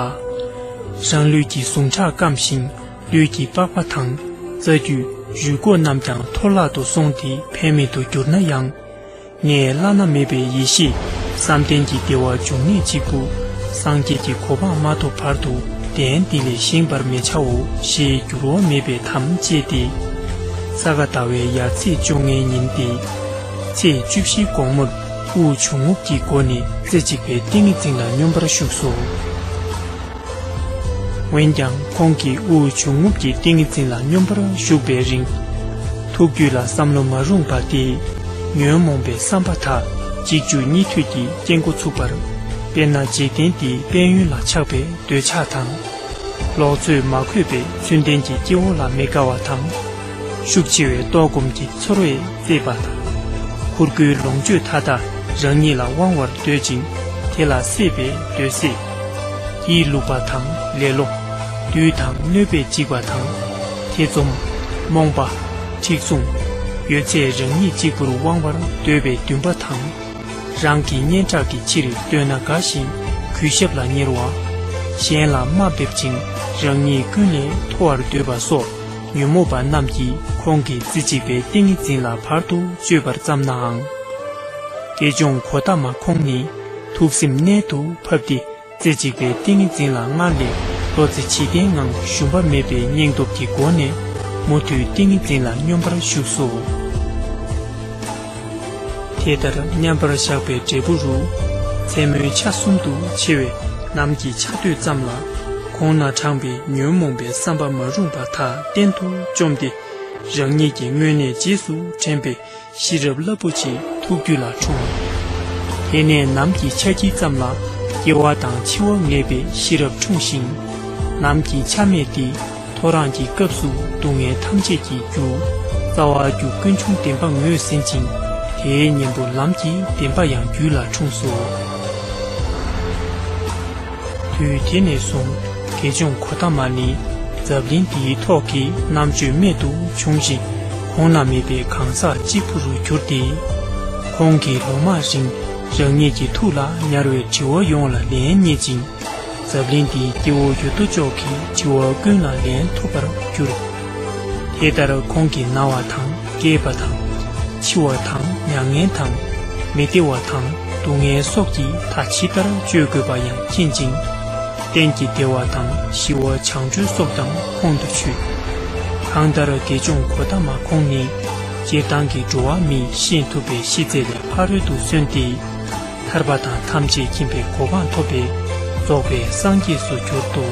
རང་ལུས་ཀྱི་ཟུངས་ཁྲག་སྐམ་ཞིང་ལུས་ཀྱི་པགས་པ་དང་རྩ་རྒྱུས་རུས་ཁོག་རྣམས་ཀྱང་འཐོར་བརླག་ཏུ་སོང་སྟེ་ཕན་མེད་དུ་གྱུར་ན་ཡང་། ངས་བླ་ན་མེད་པའི་ཡེ་ཤེས་བསམ་གཏན་གྱི་བདེ་བ་འབྱུང་གནས་གཅིག་པུ་སངས་རྒྱས་ཀྱི་གོ་འཕང་མ་ཐོབ་བར་དུ་གདན་འདི་ལས་བཞེངས་པར་མི་བྱའོ་ཞེས་འགྱུར་བ་མེད་པའི་དམ་བཅས་ཏེ། ས་ག་ཟླ་བའི་ཡར་ཚེས་བཅོ་ལྔའི་ཉིན་ཏེ། ཚེས་བཅུ་བཞིའི་དགོང་མོར་དབུགས་འབྱུང་རྔུབ་ཀྱི་སྒོ་ནས་རྩེ་གཅིག་པའི་ཏིང་ངེ་འཛིན་ལ་སྙོམས་པར་ཞུགས་སོ། འོན་ཀྱང་ཁོང་གིས་དབུགས་འབྱུང་རྔུབ་ཀྱི་ཏིང་ངེ་འཛིན་ལ་སྙོམས་པར་ཞུགས་པའི་རིང་། ཐུགས་རྒྱུད་ལ་བསམ་བློ་མ་རུངས་པ་སྟེ། ཉོན་མོངས་པའི་བསམ་པ་དག་གཅིག་འཇུག་གཉིས་མཐུད་ཀྱིས་སྐྱེ་འགོ་ཚུགས་པར། དཔེར་ན་འཇིག་རྟེན་འདིའི་དཔལ་ཡོན་ལ་ཆགས་པའི་འདོད་ཆགས་དང་། ལོག་འཚོས་མ་གོས་པའི་ཚུལ་ལྡན་གྱི་སྐྱེ་བོ་ལ་མི་དགའ་བ་དང་། ཤུགས་ཆེ་བའི་ལྟོགས་སྐོམ་གྱི་ཚོར་བས་གཙེས་པ་དང་། ཁུར་ཁུར་ལོངས་སྤྱོད་མཐའ་དག་རང་ཉིད་ལ་དབང་བར་འདོད་ཅིང་དེ་ལ་སྲེད་པའི་འདོད་སྲེད། ཡིད་ལུག་པ་དང་ལེ་ལོ། བདུད་དང་གནོད་པས་འཇིགས་པ་དང་། ཐེ་ཚོམ། རྨོངས་པ། མཁྲེགས་བཟུང་། ཡོད་ཚད་རང་ཉིད་གཅིག་པུར་དབང་བར་འདོད་པའི་འདུན་པ་དང་། རང་གི་སྙན་གྲགས་ཀྱི་ཕྱིར་བསྟོད་ན་དགའ་ཞིང་གུས་ཞབས་ལ་གཉེར་བ། གཞན་ལ་དམའ་འབེབས་ཅིང་རང་ཉིད་ཀུན་ལས་མཐོ་བར་འདོད་པ་སོགས་ཉོན་མོངས་པ་རྣམས་ཀྱིས་ཁོང་གི་རྩེ་གཅིག་པའི་ཏིང་ངེ་འཛིན་ལ་བར་དུ་གཅོད་པར་བརྩམས་ནའང་། དགེ་སྦྱོང་གོ་ཏ་མ་ཁོང་ནི་ཐུགས་སེམས་གནད་དུ་ཕབ་སྟེ། རྩེ་གཅིག་པའི་ཏིང་ངེ་འཛིན་ལ་སྔར་ལས་ལྷོད་ཚེ་ཇི་ལྟའི་ངང་ཞུམ་པ་མེད་པའི་སྙིང་སྟོབས་ཀྱི་སྒོ་ནས་མུ་མཐུད་ཏིང་ངེ་འཛིན་ལ་སྙོམས་པར་ཞུགས་སོ། དེ་ལྟར་མཉམ་པར་བཞག་པའི་འབྲས་བུ་རུ། མཚན་མོའི་ཆ་གསུམ་དུ་ཕྱེ་བའི་ནམ་གྱི་ཆ་སྟོད་ཙམ་ལ། ཁོང་ན་དྲངས་པའི་ཉོན་མོངས་པའི་བསམ་པ་མ་རུངས་པ་དག་གཏན་དུ་བཅོམ་སྟེ། རང་ཉིད་ཀྱི་དངོས་གནས་རྗེས་སུ་དྲན་པའི་ཤེས་རབ་རླབས་པོ་ཆེ་ཐུགས་རྒྱུད་ལ་འཁྲུངས། དེ་ནས་ནམ་གྱི་ཆ་དཀྱིལ་ཙམ་ལ་སྐྱེ་བ་དང་འཆི་བ་ངེས་པའི་ཤེས་རབ་འཁྲུངས་ཤིང་། ནམ་གྱི་ཆ་སྨད་དེ་ཐོ་རངས་ཀྱི་སྐབས་སུ་སྡུག་བསྔལ་ཐམས་ཅད་ཀྱི་རྒྱུ། རྩ་བ་རྒྱུ་ཀུན་འབྱུང་བདེན་པ་ངོས་ཟིན་ཅིང་། དེའི་གཉེན་པོ་ལམ་གྱི་བདེན་པ་ཡང་རྒྱུད་ལ་འཁྲུངས་སོ། དུས་དེ་ནས་བཟུང་དགེ་སྦྱོང་གོ་ཏ་མ་ནི་འཛམ་གླིང་འདིའི་ཐོག་གི་རྣམ་དཔྱོད་རྨད་དུ་བྱུང་ཞིང་། གོང་ན་མེད་པའི་གང་ཟག་གཅིག་པུ་རུ་གྱུར་ཏེ། ཁོང་གིས་ལོ་མང་རིང་རང་ཉིད་ཀྱི་ཐུགས་ལ་ཉར་བའི་དྲི་བ་ཡོངས་ལ་ལན་རྙེད་ཅིང་། འཛམ་གླིང་འདིའི་སྐྱེ་བོ་ཡོད་དོ་ཅོག་གི་དྲི་བ་ཀུན་ལ་ལན་ཐོབ་པར་གྱུར། དེ་ལྟར་ཁོང་གིས་ན་བ་དང་སྐྱེས་པ་དང་། འཆི་བ་དང་མྱ་ངན་དང་། མི་བདེ་བ་དང་སྡུག་བསྔལ་སོགས་ཀྱི་མཐའ་ཇི་ལྟར་གཅོད་དགོས་པ་ཡང་མཁྱེན་ཅིང་། གཏན་གྱི་བདེ་བ་དང་ཞི་བ་བྱང་གྲོལ་སོགས་དང་ཁོང་དུ་ཆུད། གང་ལྟར་དགེ་སྦྱོང་གོ་ཏ་མ་ཁོང་ནི་སྤྱིར་བཏང་གི་འགྲོ་བ་མིས་ཤེས་ཐུབ་པའི་ཤེས་ཚད་ལས་ཕ་རོལ་ཏུ་སོན་ཏེ། ཐར་པ་དང་ཐམས་ཅད་མཁྱེན་པའི་གོ་འཕང་ཐོབ་པས་རྫོགས་པའི་སངས་རྒྱས་སུ་གྱུར་ཏོ།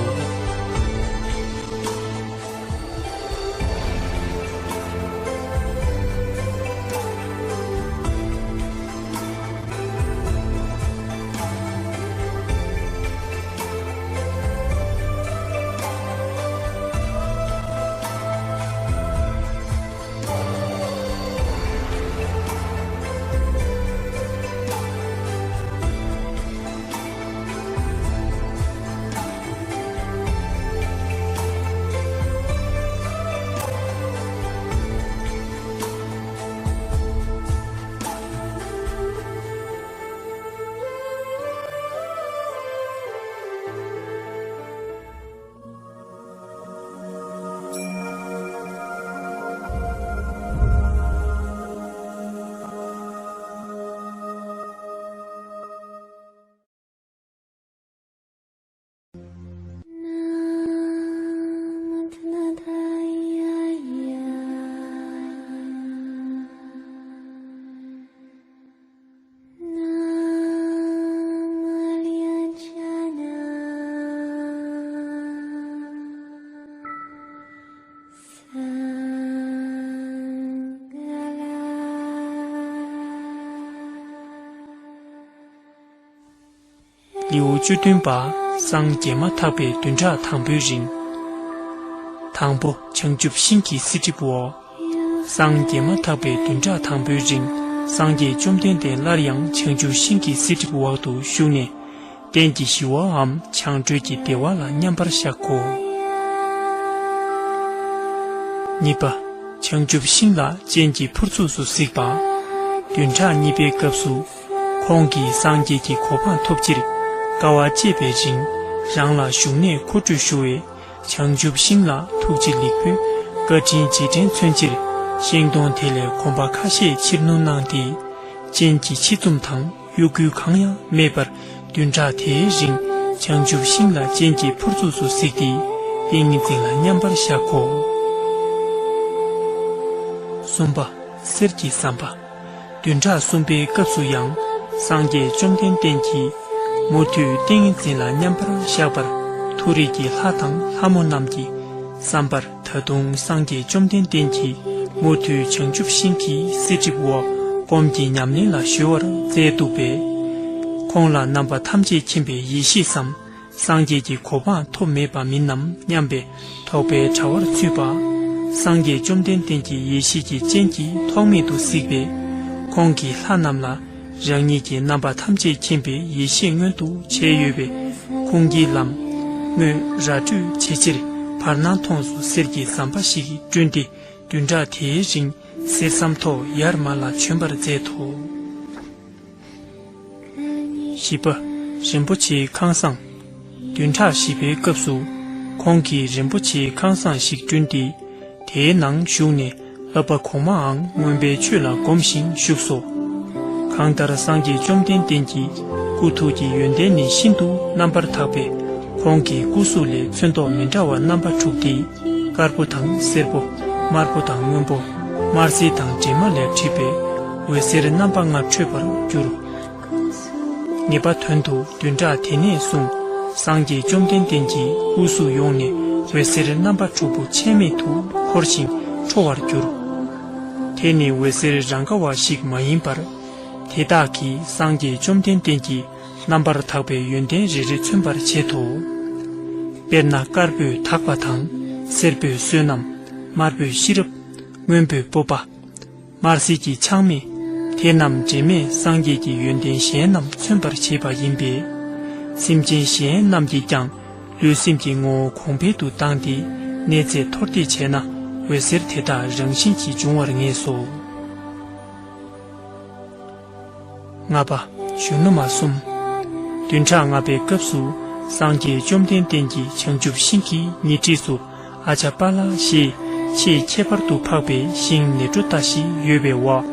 ལེའུ་བཅུ་བདུན་པ། སངས་རྒྱས་མ་ཐག་པའི་བདུན་ཕྲག་དང་པོའི་རིང་། དང་པོ་བྱང་ཆུབ་ཤིང་གི་བསིལ་གྲིབ་འོག་སངས་རྒྱས་མ་ཐག་པའི་བདུན་ཕྲག་དང་པོའི་རིང་། སངས་རྒྱས་བཅོམ་ལྡན་འདས་སླར་ཡང་བྱང་ཆུབ་ཤིང་གི་བསིལ་གྲིབ་འོག་ཏུ་བཞུགས་ནས། གཏན་གྱི་ཞི་བའམ་བྱང་གྲོལ་གྱི་བདེ་བ་ལ་མཉམ་པར་བཞག་གོ། གཉིས་པ། བྱང་ཆུབ་ཤིང་ལ་སྤྱན་གྱིས་ཕུར་ཚུགས་སུ་གཟིགས་པ། བདུན་ཕྲག་གཉིས་པའི་སྐབས་སུ། ཁོང་གིས་སངས་རྒྱས་ཀྱི་གོ་འཕང་ཐོབ་ཕྱིར་དཀའ་བ་སྤྱད་པའི་རིང་། རང་ལ་བཞུགས་གནས་མཁོ་སྤྲོད་ཞུ་བས། བྱང་ཆུབ་ཤིང་ལ་ཐུགས་རྗེ་ལེགས་འབུལ་བཀའ་དྲིན་རྗེས་དྲན་མཚོན་ཕྱིར། ཤིང་སྡོང་དེ་ལས་གོམ་པ་ཁ་ཤས་ཕྱིར་བསྣུར་གནང་སྟེ། སྤྱན་གྱི་ཕྱེད་བཙུམ་དང་གཡོ་འགུལ་གང་ཡང་མེད་པར། བདུན་ཕྲག་དེའི་རིང་བྱང་ཆུབ་ཤིང་ལ་སྤྱན་གྱིས་ཕུར་ཚུགས་སུ་གཟིགས་ཏེ། ཏིང་ངེ་འཛིན་ལ་མཉམ་པར་བཞག་གོ། གསུམ་པ། གསེར་གྱི་ཟམ་པ། བདུན་ཕྲག་གསུམ་པའི་སྐབས་སུ་ཡང་། སངས་རྒྱས་བཅོམ་ལྡན་འདས་ཀྱིས་མུ་མཐུད་ཏིང་ངེ་འཛིན་ལ་མཉམ་པར་བཞག་པར། མཐོ་རིས་ཀྱི་ལྷ་དང་ལྷ་མོ་རྣམས་ཀྱི་བསམ་པར། ད་དུང་སངས་རྒྱས་བཅོམ་ལྡན་འདས་ཀྱིས་མུ་མཐུད་བྱང་ཆུབ་ཤིང་གི་བསིལ་གྲིབ་འོག་སྒོམ་གྱི་ཉམས་ལེན་ལ་གཞོལ་བར་མཛད་འདུག་པས། ཁོང་ལ་རྣམ་པ་ཐམས་ཅད་མཁྱེན་པའི་ཡེ་ཤེས་སམ། སངས་རྒྱས་ཀྱི་གོ་འཕང་ཐོབ་མེད་པ་མིན་ནམ་སྙམ་པའི་དོགས་པའི་དྲ་བར་ཚུད་པ། སངས་རྒྱས་བཅོམ་ལྡན་འདས་ཀྱི་ཡེ་ཤེས་ཀྱི་སྤྱན་གྱིས་ཐོགས་མེད་དུ་གཟིགས་པས། ཁོང་གིས་ལྷ་རྣམས་ལ། རང་ཉིད་ཀྱི་རྣམ་པ་ཐམས་ཅད་མཁྱེན་པའི་ཡེ་ཤེས་མངོན་དུ་བྱས་ཡོད་པས། ཁུངས་སྐྱེལ་ལམ། དངོས་ར་སྤྲོད་བྱེད་ཕྱིར་བར་སྣང་མཐོངས་སུ་གསེར་གྱི་ཟམ་པ་ཞིག་བསྐྲུན་ཏེ། བདུན་ཕྲག་དེའི་རིང་གསེར་ཟམ་ཐོག་ཡར་མར་ལ་བྱོན་པར་མཛད་དོ། བཞི་པ། རིན་པོ་ཆེའི་ཁང་བཟང་། བདུན་ཕྲག་བཞི་པའི་སྐབས་སུ། ཁོང་གིས་རིན་པོ་ཆེའི་ཁང་བཟང་ཞིག་བསྐྲུན་ཏེ། དེའི་ནང་བཞུགས་ནས་བསླབ་པ་གོང་མའང་མངོན་པའི་ཆོས་ལ་གོམས་ཤིང་བཞུགས་སོ། གང་ལྟར་སངས་རྒྱས་བཅོམ་ལྡན་འདས་ཀྱི་སྐུ་ཐུགས་ཀྱི་ཡོན་ཏན་ནི་ཤིན་ཏུ་རྣམ་པར་དག་པས། ཁོང་གི་སྐུ་གཟུགས་ལས་ཚོན་མདོག་མི་འདྲ་བ་རྣམ་པ་དྲུག་སྟེ། དཀར་པོ་དང་སེར་པོ། དམར་པོ་དང་སྔོན་པོ། དམར་སེར་དང་གྲིབ་མ་ལས་བྲིས་པའི་འོད་ཟེར་རྣམ་པ་ལྔ་འཕྲོས་པར་གྱུར། ངེས་པ་དོན་དུ་བདུན་ཕྲག་དེ་ནས་བཟུང་སངས་རྒྱས་བཅོམ་ལྡན་འདས་ཀྱི་སྐུ་གཟུགས་ཡོངས་ནས་འོད་ཟེར་རྣམ་པ་དྲུག་པོ་ཆད་མེད་དུ་འཁོར་ཞིང་འཕྲོ་བར་གྱུར། དེ་ནི་འོད་ཟེར་རང་ག་བ་ཞིག་མ་ཡིན་པར། དེ་དག་གིས་སངས་རྒྱས་བཅོམ་ལྡན་འདས་ཀྱི་རྣམ་པར་དག་པའི་ཡོན་ཏན་རེ་རེ་མཚོན་པར་བྱེད་དོ། དཔེར་ན་དཀར་པོས་དག་པ་དང་། སེར་པོས་བསོད་ནམས། དམར་པོས་ཤེས་རབ། སྔོན་པོས་སྤོབས་པ། དམར་སེར་གྱི་ཆགས་མེད། དེ་རྣམས་འབྲེལ་མེད་སངས་རྒྱས་ཀྱི་ཡོན་ཏན་གཞན་རྣམས་མཚོན་པར་བྱེད་པ་ཡིན་པས། སེམས་ཅན་གཞན་རྣམས་ཀྱིས་ཀྱང་ལུས་སེམས་ཀྱི་ངོ་བོ་གོང་འཕེལ་དུ་བཏང་སྟེ་གནས་ཚད་མཐོར་འདེགས་བྱས་ན་འོད་ཟེར་དེ་དག་རང་བཞིན་གྱིས་འབྱུང་བར་ངེས་སོ། ལྔ་པ། གཞོན་ནུ་མ་གསུམ། བདུན་ཕྲག་ལྔ་པའི་སྐབས་སུ་སངས་རྒྱས་བཅོམ་ལྡན་འདས་ཀྱིས་བྱང་ཆུབ་ཤིང་གི་ཉེ་འཁྲིས་སུ་ཨ་ཇ་པཱ་ལ་ཞེས་ཆེས་ཁྱད་པར་དུ་འཕགས་པའི་ཤིང་ནེ་ཊྲུ་ཏ་ཞིག་ཡོད་པའི་འོག་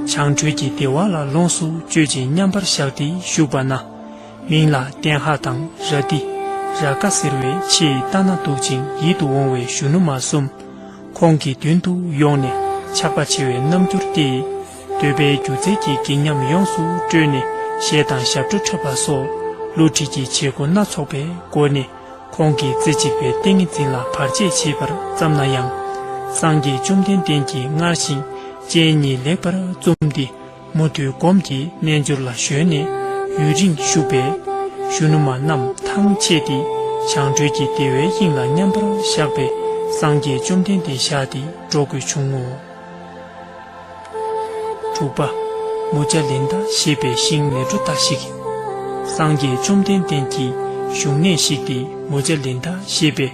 བྱང་གྲོལ་གྱི་བདེ་བ་ལ་ལོངས་སུ་སྤྱོད་ཅིང་མཉམ་པར་བཞག་སྟེ་བཞུགས་པ་ན། མིང་ལ་ཏན་ཧ་དང་ར་ཏི། ར་ཀ་ཟེར་བའི་ཆེས་ལྟ་ན་སྡུག་ཅིང་ཡིད་དུ་འོང་བའི་གཞོན་ནུ་མ་གསུམ། ཁོང་གི་མདུན་དུ་ཡོང་ནས་ཆགས་པ་ཆེ་བའི་རྣམ་འགྱུར་ཏེ། འདོད་པའི་རྒྱུ་རྩལ་གྱི་སྒེག་ཉམས་ཡོངས་སུ་བཀྲོལ་ནས་གཞས་དང་ཞབས་བྲོ་འཁྲབ་པ་སོགས་བསླུ་བྲིད་ཀྱི་བྱེད་སྒོ་སྣ་ཚོགས་པའི་སྒོ་ནས་ཁོང་གིས་རྩེ་གཅིག་པའི་ཏིང་ངེ་འཛིན་ལ་བར་ཆད་བྱེད་པར་བརྩམས་ན་ཡང་། སངས་རྒྱས་བཅོམ་ལྡན་འདས་ཀྱིས་སྔར་བཞིན་སྤྱན་གཉིས་ལེགས་པར་བཙུམས་ཏེ། མུ་མཐུད་སྒོམ་གྱི་རྣལ་འབྱོར་ལ་གཞོལ་ནས་ཡུན་རིང་བཞུགས་པས། གཞོན་ནུ་མ་རྣམས་ཐང་ཆད་དེ་བྱང་གྲོལ་གྱི་བདེ་བའི་དབྱིངས་ལ་མཉམ་པར་བཞག་པའི་སངས་རྒྱས་བཅོམ་ལྡན་འདས་ཞལ་དེ་འགྲོ་དགོས་བྱུང་ངོ་། དྲུག་པ། མུ་ཇ་ལིན་ད་ཞེས་པའི་ཤིང་ནེ་ཊྲུ་ཏ་ཞིག་སངས་རྒྱས་བཅོམ་ལྡན་འདས་ཀྱི་བཞུགས་གནས་ཤིག་སྟེ་མུ་ཇ་ལིན་ད་ཞེས་པའི་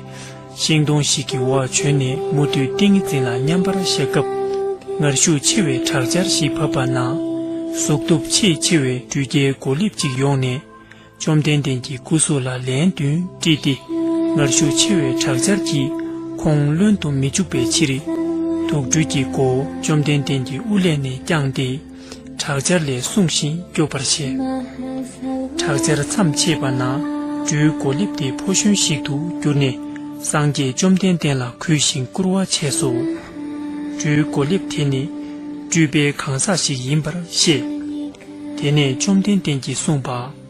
ཤིང་སྡོང་ཞིག་གི་འོག་བྱོན་ནས་མུ་མཐུད་ཏིང་ངེ་འཛིན་ལ་མཉམ་པར་བཞག་སྐབས། ངར་ཤུགས་ཆེ་བའི་དྲག་ཆར་ཞིག་བབས་པ་ན། གཟུགས་སྟོབས་ཆེས་ཆེ་བའི་འགྲུལ་སྐྱེལ་གོ་ལེབ་ཅིག་ཡོང་ནས། བཅོམ་ལྡན་འདས་ཀྱི་སྐུ་གཟུགས་ལ་ལན་བདུན་དཀྲིས་ཏེ། ངར་ཤུགས་ཆེ་བའི་དྲག་ཆར་གྱིས་ཁོང་ལོན་དུ་མི་འཇུག་པའི་ཕྱིར། དུག་སྦྲུལ་གྱི་མགོ་བོ་བཅོམ་ལྡན་འདས་ཀྱི་དབུ་ལས་ནས་བརྐྱངས་ཏེ། དྲག་ཆར་ལས་སྲུང་ཞིང་སྐྱོབ་པར་བྱས། དྲག་ཆར་མཚམས་ཆད་པ་ན་སྦྲུལ་གོ་ལེབ་དེ་ཕོ་གཞོན་ཞིག་ཏུ་གྱུར་ནས་སངས་རྒྱས་བཅོམ་ལྡན་འདས་ལ་གུས་ཤིང་བཀུར་བ་བྱས་སོ། སྦྲུལ་གོ་ལེབ་དེ་ནི་སྤྲུལ་པའི་གང་ཟག་ཞིག་ཡིན་པར་བཤད། དེ་ནས་བཅོམ་ལྡན་འདས་ཀྱིས་གསུངས་པ།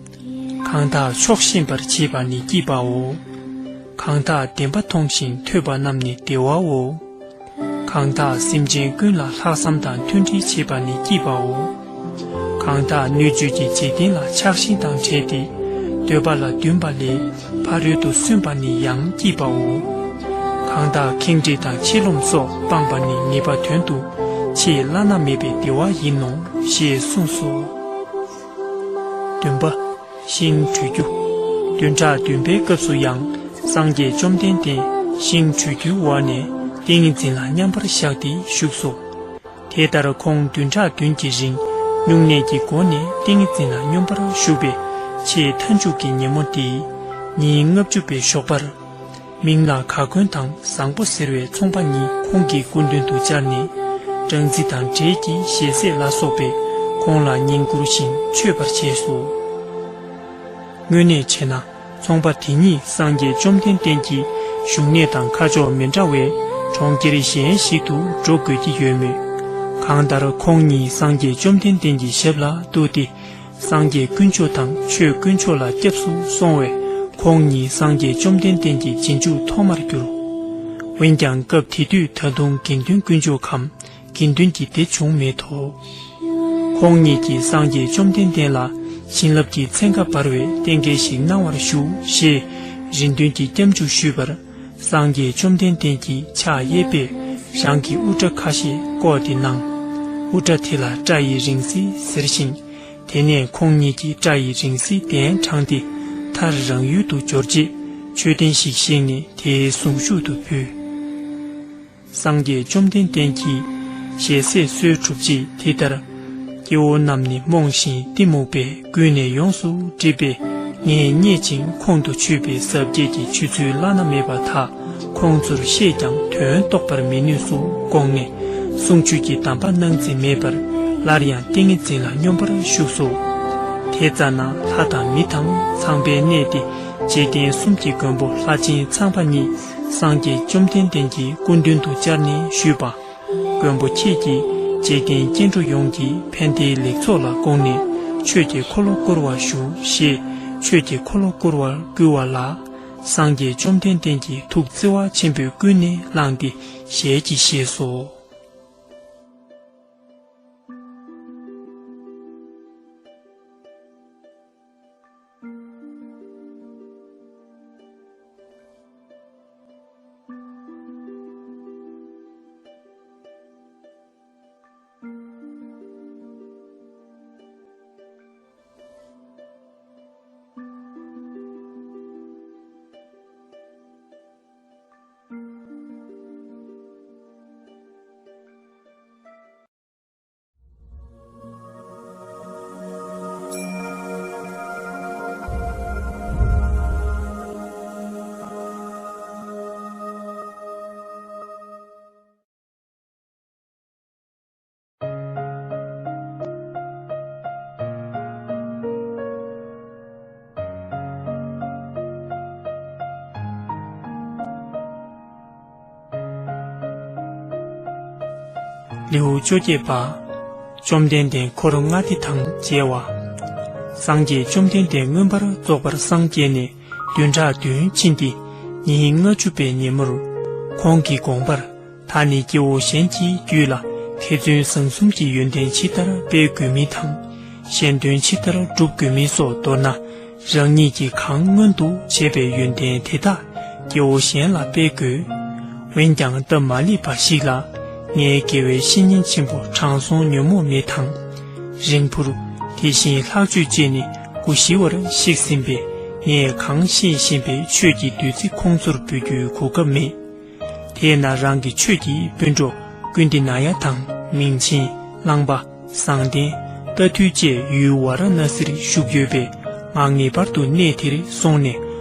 གང་དག་ཆོག་ཤེས་པར་བྱེད་པ་ནི་སྐྱིད་པའོ། གང་དག་བདེན་པ་མཐོང་ཞིང་ཐོས་པ་རྣམས་ནི་བདེ་བའོ། གང་དག་སེམས་ཅན་ཀུན་ལ་ལྷག་བསམ་དང་མཐུན་སྒྲིལ་བྱེད་པ་ནི་སྐྱིད་པའོ། གང་དག་སྣོད་བཅུད་ཀྱི་འཇིག་རྟེན་ལ་ཆགས་ཞེན་དང་བྲལ་ཏེ། འདོད་པ་ལ་འདུན་པ་ལས་ཕ་རོལ་ཏུ་སོན་པ་ནི་ཡང་སྐྱིད་པའོ། གང་དག་ཁེངས་དྲེགས་དང་ཆེ་རློམ་སོགས་སྤངས་པ་ནི་ངེས་པ་དོན་དུ་ཆེས་བླ་ན་མེད་པའི་བདེ་བ་ཡིན་ནོ། ཞེས་གསུངས་སོ། བདུན་པ། ཤིང་བྲུས་རྒྱུ། བདུན་ཕྲག་བདུན་པའི་སྐབས་སུ་ཡང་སངས་རྒྱས་བཅོམ་ལྡན་འདས་ཤིང་བྲུས་རྒྱུའི་འོག་ནས་ཏིང་ངེ་འཛིན་ལ་མཉམ་པར་བཞག་སྟེ་བཞུགས་སོ། དེ་ལྟར་ཁོང་བདུན་ཕྲག་བདུན་གྱི་རིང་སྨྱུང་གནས་ཀྱི་སྒོ་ནས་ཏིང་ངེ་འཛིན་ལ་སྙོམས་པར་ཞུགས་པའི་ཆེས་མཐའ་མཇུག་གི་ཉིན་མོ་དེའི་ཉིན་ལྔ་བཅུ་པའི་ཞོགས་པར། མིང་ལ་ག་གོན་དང་བཟང་པོ་ཟེར་བའི་ཚོང་པ་གཉིས་ཁོང་གི་སྐུ་མདུན་དུ་བཅར་ནས། སྦྲང་རྩི་དང་འབྲས་ཀྱི་ཞལ་ཟས་ལ་སོགས་པས་ཁོང་ལ་བསྙེན་བཀུར་ཞིང་མཆོད་པར་བྱས་སོ། དངོས་གནས་བྱས་ན། ཚོང་པ་དེ་གཉིས་སངས་རྒྱས་བཅོམ་ལྡན་འདས་ཀྱི་བཞུགས་གནས་དང་ཁ་ཕྱོགས་མི་འདྲ་བའི་གྲོང་ཁྱེར་གཞན་ཞིག་ཏུ་འགྲོ་དགོས་ཀྱི་ཡོད་མོད། གང་ལྟར་ཁོང་གཉིས་སངས་རྒྱས་བཅོམ་ལྡན་འདས་ཀྱི་ཞབས་ལ་གཏུགས་ཏེ། སངས་རྒྱས་དཀོན་མཆོག་དང་ཆོས་དཀོན་མཆོག་ལ་སྐྱབས་སུ་སོང་བས། ཁོང་ཉིད་སངས་རྒྱས་བཅོམ་ལྡན་འདས་ཀྱི་རྗེས་འཇུག་ཐོག་མར་གྱུར། འོན་ཀྱང་སྐབས་དེ་དུས་ད་དུང་དགེ་འདུན་དཀོན་མཆོག་གམ་དགེ་འདུན་གྱི་སྡེ་བྱུང་མེད་དོ། ཁོང་ཉིད་ཀྱིས་སངས་རྒྱས་བཅོམ་ལྡན་འདས་ལ་བྱིན་རླབས་ཀྱི་ཚན་ཁ་འབར་བའི་རྟེན་འབྲེལ་ཞིག་གནང་བར་ཞུ་ཞེས་རེ་འདུན་གྱི་སྐྱབས་འཇུག་ཞུས་པར། སངས་རྒྱས་བཅོམ་ལྡན་འདས་ཀྱིས་ཕྱག་གཡས་པས་རང་གི་དབུ་སྐྲ་ཁ་ཤས་བཀོག་སྟེ་གནང་། དབུ་སྐྲ་དེ་ལ་སྐྲ་ཡི་རིང་བསྲེལ་ཟེར་ཞིང་། དེ་ནས་ཁོང་ཉིད་ཀྱིས་སྐྲ་ཡི་རིང་བསྲེལ་གདན་དྲངས་ཏེ། མཐར་རང་ཡུལ་དུ་འབྱོར་རྗེས་མཆོད་རྟེན་ཞིག་བཞེངས་ནས་དེའི་གཟུངས་གཞུག་ཏུ་ཕུལ། སངས་རྒྱས་བཅོམ་ལྡན་འདས་ཀྱིས་ཞལ་ཟས་གསོལ་གྲུབ་རྗེས་དེ་ལྟར། སྐྱེ་བོ་རྣམས་ནི་རྨོངས་ཤིང་གཏི་མུག་པས་ཀུན་ནས་ཡོངས་སུ་བསྒྲིབས་པས། ངས་རྙེད་ཅིང་ཁོང་དུ་ཆུད་པའི་ཟབ་རྒྱས་ཀྱི་ཆོས་ཚུལ་བླ་ན་མེད་པ་དག་ཁོང་ཚོར་བཤད་ཀྱང་དོན་རྟོགས་པར་མི་ནུས་སོ་དགོངས་ནས། གསུང་ཆོས་ཀྱི་གདམས་པ་གནང་རྩིས་མེད་པར་སླར་ཡང་ཏིང་ངེ་འཛིན་ལ་སྙོམས་པར་ཞུགས་སོ། དེ་ཙ་ན་ལྷ་དང་མི་དང་ཚངས་པའི་གནས་ཏེ་འཇིག་རྟེན་གསུམ་གྱི་མགོན་པོ་ལྷ་ཆེན་ཚངས་པ་ཉིད་སངས་རྒྱས་བཅོམ་ལྡན་འདས་ཀྱི་སྐུ་མདུན་དུ་བཅར་ནས་ཞུས་པ། མགོན་པོ་ཁྱེད་ཀྱིས་འཇིག་རྟེན་སྐྱེ་འགྲོ་ཡོངས་ཀྱི་ཕན་བདེའི་ལེགས་ཚོགས་ལ་དགོངས་ནས་ ཆོས་ཀྱི་འཁོར་ལོ་བསྐོར་བར་ཞུ་ཞེས་ཆོས་ཀྱི་འཁོར་ལོ་བསྐོར་བར་བསྐུལ་བ་ལ། སངས་རྒྱས་བཅོམ་ལྡན་འདས་ཀྱིས་ཐུགས་བརྩེ་བ་ཆེན་པོས་ཀུན་ནས་བསླངས་ཏེ་ཞལ་གྱིས་བཞེས་སོ། ལེའུ་བཅོ་བརྒྱད་པ། བཅོམ་ལྡན་འདས་འཁོར་ལྔ་སྡེ་དང་མཇལ་བ། སངས་རྒྱས་བཅོམ་ལྡན་འདས་མངོན་པར་རྫོགས་པར་སངས་རྒྱས་ནས་བདུན་ཕྲག་བདུན་ཕྱིན་ཏེ། ཉིན་ལྔ་བཅུ་པའི་ཉིན་མོར། ཁོང་གི་དགོངས་པར། ད་ནི་སྐྱེ་བོ་གཞན་གྱི་རྒྱུད་ལ་མཁས་བཙུན་བཟང་གསུམ་གྱི་ཡོན་ཏན་ཇི་ལྟར་སྤེལ་དགོས་མིན་དང་། གཞན་དོན་ཇི་ལྟར་སྒྲུབ་དགོས་མིན་སོགས་མདོར་ན། རང་ཉིད་ཀྱིས་གང་མངོན་དུ་བྱས་པའི་ཡོན་ཏན་དེ་དག་སྐྱེ་བོ་གཞན་ལ་སྤེལ་དགོས། འོན་ཀྱང་སྟབས་མ་ལེགས་པ་ཞིག་ལ། ངའི་དགེ་བའི་བཤེས་གཉེན་ཆེན་པོ་དྲང་སྲོང་ཉོན་མོངས་མེད་དང་། རིང་སྤུར། དེ་བཞིན་ལྷག་སྤྱོད་བཅས་ནི་སྐུ་ཞི་བར་གཤེགས་ཟིན་པས། ངས་གང་ཤེས་བཞིན་པའི་ཆོས་ཀྱི་བདུད་རྩི་ཁོང་ཚོར་འབུལ་རྒྱུའི་གོ་སྐབས་མེད། དེས་ན་རང་གི་ཆོས་ཀྱི་སྤུན་གྲོགས་ཀུན་ཏི་ན་ཡ་དང་མིང་ཆེན་གླང་པ། བཟང་ལྡན། རྟ་ཐུལ་བཅས་ཡུལ་ཝཱ་ར་ཎ་སིར་བཞུགས་ཡོད་པས། ང་ངེས་པར་དུ་གནས་དེར་སོང་ནས་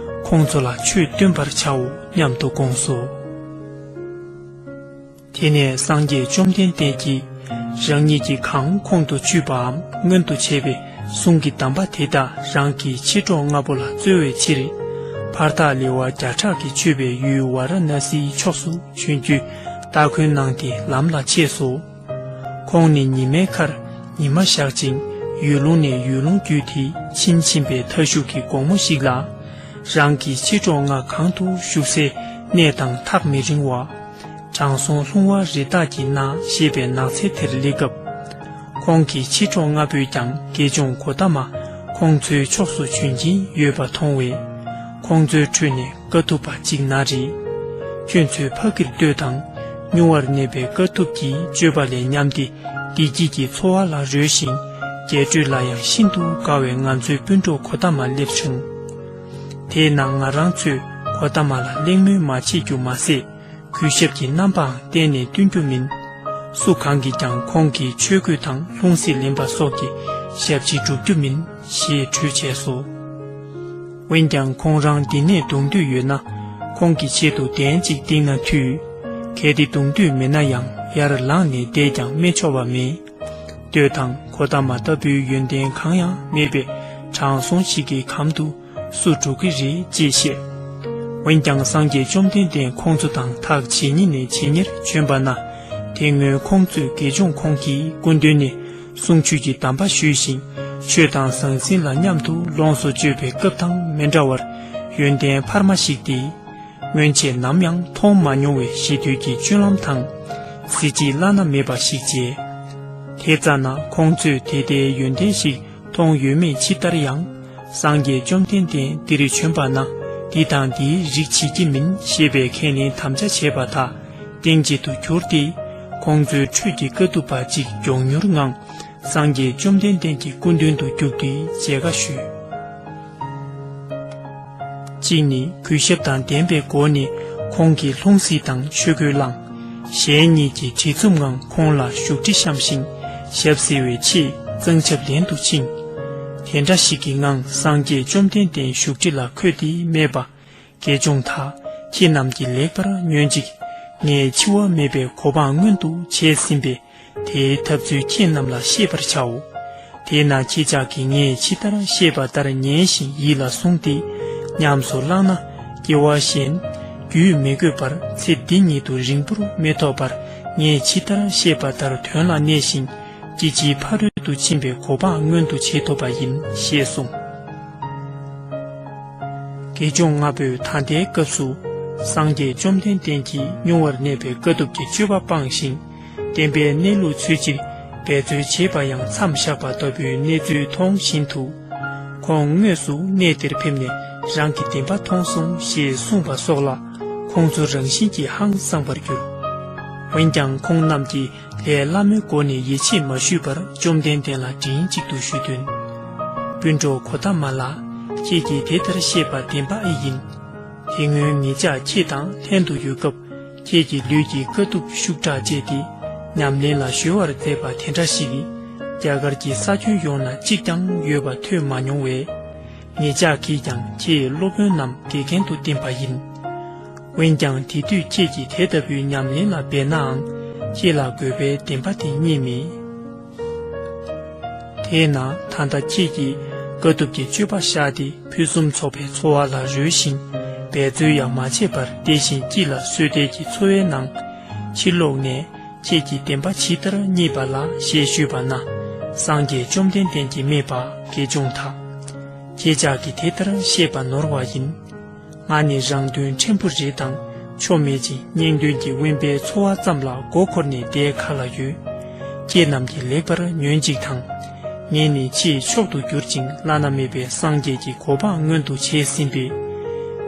ཁོང་ཚོ་ལ་ཆོས་སྟོན་པར་བྱའོ་སྙམ་དུ་དགོངས་སོ། དེ་ནས་སངས་རྒྱས་བཅོམ་ལྡན་འདས་ཀྱིས། རང་ཉིད་ཀྱིས་གང་ཁོང་དུ་ཆུད་པའམ་སྔོན་དུ་བྱས་པའི་གསུང་གི་གདམས་པ་དེ་དག་རང་གི་མཆེད་གྲོགས་ལྔ་པོ་ལ་སྩོལ་བའི་ཕྱིར། ཕར་ཐག་ལེ་དབར་བརྒྱ་ཕྲག་གིས་ཆོད་པའི་ཡུལ་ཝཱ་ར་ཎ་སིའི་ཕྱོགས་སུ་བྱོན་རྒྱུའི་སྟ་གོན་གནང་སྟེ་ལམ་ལ་ཆས་སོ། ཁོང་ནི་ཉི་མའི་ཁར་ཉི་མ་ཞག་ཅིང་ཡུལ་ལུང་ནས་ཡུལ་ལུང་བརྒྱུད་དེ་ཕྱིན་ཕྱིན་པའི་མཐའ་གཞུག་གི་དགོང་མོ་ཞིག་ལ། རང་གི་མཆེད་གྲོགས་ལྔ་གང་དུ་བཞུགས་སའི་གནས་དང་ཐག་མི་རིང་བ། དྲང་སྲོང་ལྷུང་བ་རི་དྭགས་ཀྱི་ནགས་ཞེས་པའི་ནགས་ཚལ་དེར་སླེབས་སྐབས། ཁོང་གི་མཆེད་གྲོགས་ལྔ་པོས་ཀྱང་དགེ་སྦྱོང་གོ་ཏ་མ་ཁོང་ཚོའི་ཕྱོགས་སུ་བྱོན་གྱིན་ཡོད་པ་མཐོང་བས། ཁོང་ཚོའི་ཁྲོད་ནས་དཀའ་ཐུབ་པ་གཅིག་ན་རེ། ཁྱོད་ཚོས་ཕ་གིར་ལྟོས་དང་། སྨྱུང་བར་གནས་པའི་དཀའ་ཐུབ་ཀྱི་སྤྱོད་པ་ལས་ཉམས་ཏེ། བདེ་སྐྱིད་ཀྱི་འཚོ་བ་ལ་རོལ་ཞིང་། རྒྱས་སྤྲོས་ལ་ཡང་ཤིན་ཏུ་དགའ་བའི་ང་ཚོའི་སྤུན་གྲོགས་གོ་ཏ་མ་སླེབས་བྱུང་། དེས་ན་ང་རང་ཚོས་གོ་ཏ་མ་ལ་གླེང་མོལ་མ་བྱེད་རྒྱུ་མ་ཟད། གུས་ཞབས་ཀྱི་རྣམ་པའང་གཏན་ནས་སྟོན་རྒྱུ་མིན། སུ་གང་གིས་ཀྱང་ཁོང་གི་ཆོས་གོས་དང་ལྷུང་བཟེད་ལེན་པ་སོགས་ཀྱི་ཞབས་ཕྱི་སྒྲུབ་རྒྱུ་མིན་ཞེས་གྲོས་བྱས་སོ། འོན་ཀྱང་ཁོང་རང་འདི་ནས་གདོང་འདུས་ཡོད་ན། ཁོང་གི་ཆེད་དུ་གདན་གཅིག་བཏིང་ན་འཐུས། གལ་ཏེ་གདོང་འདུས་མེད་ན་ཡང་ཡར་ལངས་ནས་བསྡད་ཀྱང་སྨྲས་ཆོག་པ་མེད། ལྟོས་དང་། གོ་ཏ་མ་ལྟ་བུའི་ཡོན་ཏན་གང་ཡང་མེད་པའི་དྲང་སྲོང་ཞིག་གི་གམ་དུ་སུ་འགྲོ་གི་རེད་ཅེས་བཤད། འོན་ཀྱང་སངས་རྒྱས་བཅོམ་ལྡན་འདས་ཁོང་ཚོ་དང་ཐག་ཇེ་ཉེ་ནས་ཇེ་ཉེར་བྱོན་པ་ན། དེ་སྔོན་ཁོང་ཚོས་དགེ་སྦྱོང་ཁོང་གི་སྐུ་མདུན་ནས་གསུང་ཆོས་ཀྱི་གདམས་པ་ཞུས་ཤིང་། ཆོས་དང་ཟང་ཟིང་ལ་མཉམ་དུ་ལོངས་སུ་སྤྱོད་པའི་སྐབས་དང་མི་འདྲ་བར་ཡོན་ཏན་འཕར་མ་ཞིག་སྟེ། སྔོན་ཆད་ནམ་ཡང་མཐོང་མ་མྱོང་བའི་ཞི་དུལ་གྱི་སྤྱོད་ལམ་དང་། གཟི་བརྗིད་བླ་ན་མེད་པ་ཞིག་མཇལ། དེ་ཙ་ན་ཁོང་ཚོས་དེ་ལྟའི་ཡོན་ཏན་ཞིག་མཐོང་ཡོད་མེད་ཇི་ལྟར་ཡང་། སངས་རྒྱས་བཅོམ་ལྡན་འདས་འདིར་བྱོན་པ་ན་འདི་དང་འདིའི་རིགས་བྱེད་ཀྱི་མིན་ཞེས་པའི་ཁས་ལེན་དམ་བཅའ་བྱས་པ་དག་གཏན་བརྗེད་དུ་གྱུར་ཏེ། ཁོང་ཚོའི་ཁྲོད་ཀྱི་དཀའ་ཐུབ་པ་གཅིག་མགྱོགས་མྱུར་ངང་སངས་རྒྱས་བཅོམ་ལྡན་འདས་ཀྱི་སྐུ་མདུན་དུ་བརྒྱུགས་ཏེ་མཇལ་ཁ་ཞུས། གཅིག་ནི། གུས་ཞབས་དང་ལྡན་པའི་སྒོ་ནས་ཁོང་གི་ལྷུང་བཟེད་དང་ཆོས་གོས་བླངས། གཞན་གཉིས་ཀྱིས་བྲེལ་འཚུབ་ངང་ཁོང་ལ་བཞུགས་ཁྲི་བཤམས་ཤིང་ཞབས་བསིལ་བའི་ཆེད་གཙང་ཆབ་ལེན་དུ་ཕྱིན། དེ་འདྲ་ཞིག་གི་ངང་སངས་རྒྱས་བཅོམ་ལྡན་འདས་བཞུགས་ཁྲི་ལ་འཁོད་དེ་སྨྲས་པ། དགེ་སྦྱོང་དག། ཁྱེད་རྣམས་ཀྱིས་ལེགས་པར་ཉོན་ཅིག། ངས་འཆི་བ་མེད་པའི་གོ་འཕང་མངོན་དུ་བྱས་ཟིན་པས། དེའི་ཐབས་ཚུལ་ཁྱེད་རྣམས་ལ་བཤད་པར་བྱའོ། དེས་ན་ཁྱེད་ཅག་གིས་ངས་ཇི་ལྟར་བཤད་པ་ལྟར་ཉན་ཞིང་ཡིད་ལ་བཟུང་སྟེ། ཉམས་སུ་བླངས་ན། སྐྱེ་བ་གཞན་རྒྱུད་མི་དགོས་པར་ཚེ་འདི་ཉིད་དུ་རིང་པོར་མི་ཐོགས་པར་ངས་ཇི་ལྟར་བཤད་པ་ལྟར་དོན་ལ་གནས་ཤིང་སྐྱེ་འཆིའི་ཕ་རོལ་ དུ་ཕྱིན་པའི་གོ་འཕང་མངོན་དུ་བྱེད་ཐུབ་པ་ཡིན་ཞེས་གསུངས། དགེ་སྦྱོང་ལྔ་པོས་ད་ལྟའི་སྐབས་སུ་སངས་རྒྱས་བཅོམ་ལྡན་འདས་ཀྱིས་མྱོང་བར་གནས་པའི་དཀའ་ཐུབ་ཀྱི་སྤྱོད་པ་སྤངས་ཤིང་། བསྟན་པའི་གནས་ལུགས་འཚོལ་ཕྱིར་འབད་རྩོལ་བྱེད་པ་ཡང་མཚམས་བཞག་པ་ལྟ་བུའི་གནས་ཚུལ་མཐོང་བཞིན་དུ། ཁོང་དངོས་སུ་གནས་དེར་ཕེབས་ནས་རང་གི་བདེན་པ་མཐོང་སོང་ཞེས་གསུངས་པ་སོགས་ལ་ཁོང་ཚོ་རང་བཞིན་གྱིས་ཧང་སངས་པར་གྱུར། འོན་ཀྱང་ཁོང་རྣམས་ཀྱིས་ལས་སླ་མོའི་སྒོ་ནས་ཡིད་ཆེས་མ་ཞུས་པར་བཅོམ་ལྡན་འདས་ལ་མགྲིན་གཅིག་ཏུ་ཞུས་དོན། སྤུན་གྲོགས་གོ་ཏ་མ་ལ། ཁྱེད་ཀྱིས་དེ་ལྟར་བཤད་པ་བདེན་པ་ཨེ་ཡིན། དེ་སྔོན་ངེད་ཅག་ཁྱེད་དང་ལྷན་དུ་ཡོད་སྐབས། ཁྱེད་ཀྱི་ལུས་ཀྱི་དཀའ་ཐུབ་ཤུགས་དྲག་སྤྱད་དེ་ཉམས་ལེན་ལ་གཞོལ་བར་མཛད་པ་དེ་འདྲ་ཞིག་རྒྱ་གར་གྱི་ས་ཁྱོན་ཡོངས་ན་གཅིག་ཀྱང་ཡོད་པ་ཐོས་མ་མྱོང་བས། ངེད་ཅག་གིས་ཀྱང་ཁྱེད་སློབ་དཔོན་ནམ་དགེ་རྒན་དུ་བསྟེན་པ་ཡིན། འོན་ཀྱང་དེ་དུས་ཁྱེད་ཀྱིས་དེ་ལྟ་བུའི་ཉམས་ལེན་ལ་འབད་ནའང་ཁྱེད་ལ་དགོས་པའི་བདེན་པ་དེ་རྙེད་མེད། དེས་ན་ད་ལྟ་ཁྱེད་ཀྱིས་དཀའ་ཐུབ་ཀྱི་སྤྱོད་པ་བཞག་སྟེ་ཕུན་སུམ་ཚོགས་པའི་འཚོ་བ་ལ་རོལ་ཞིང་འབད་རྩོལ་ཡང་མ་བྱས་པར་དེ་བཞིན་སྐྱིད་ལ་བསོད་བདེ་གི་འཚོ་བའི་ནང་ཕྱིར་ལོག་ནས་ཁྱེད་ཀྱི་བདེན་པ་ཇི་ལྟར་རྙེད་པ་ལགས་ཞེས་ཞུས་པ་ན། སངས་རྒྱས་བཅོམ་ལྡན་འདས་ཀྱིས་སྨྲས་པ། དགེ་སྦྱོང་དག། ཁྱེད་ཅག་གིས་དེ་ལྟར་བཤད་པ་ནོར་བ་ཡིན། ང་ནི་རང་དོན་ཕྲན་བུ་རེ་དང་ཆོ་མེད་ཅིང་གཉེན་དོན་གྱི་དབེན་པའི་འཚོ་བ་ཙམ་ལ་མགོ་འཁོར་ནས་བསྡད་ག་ལ་ཡོད། ཁྱེད་རྣམས་ཀྱིས་ལེགས་པར་ཉོན་ཅིག་དང་། ངས་ནི་ཆེས་མཆོག་ཏུ་གྱུར་ཅིང་བླ་ན་མེད་པའི་སངས་རྒྱས་ཀྱི་གོ་འཕང་མངོན་དུ་བྱས་ཟིན་པས།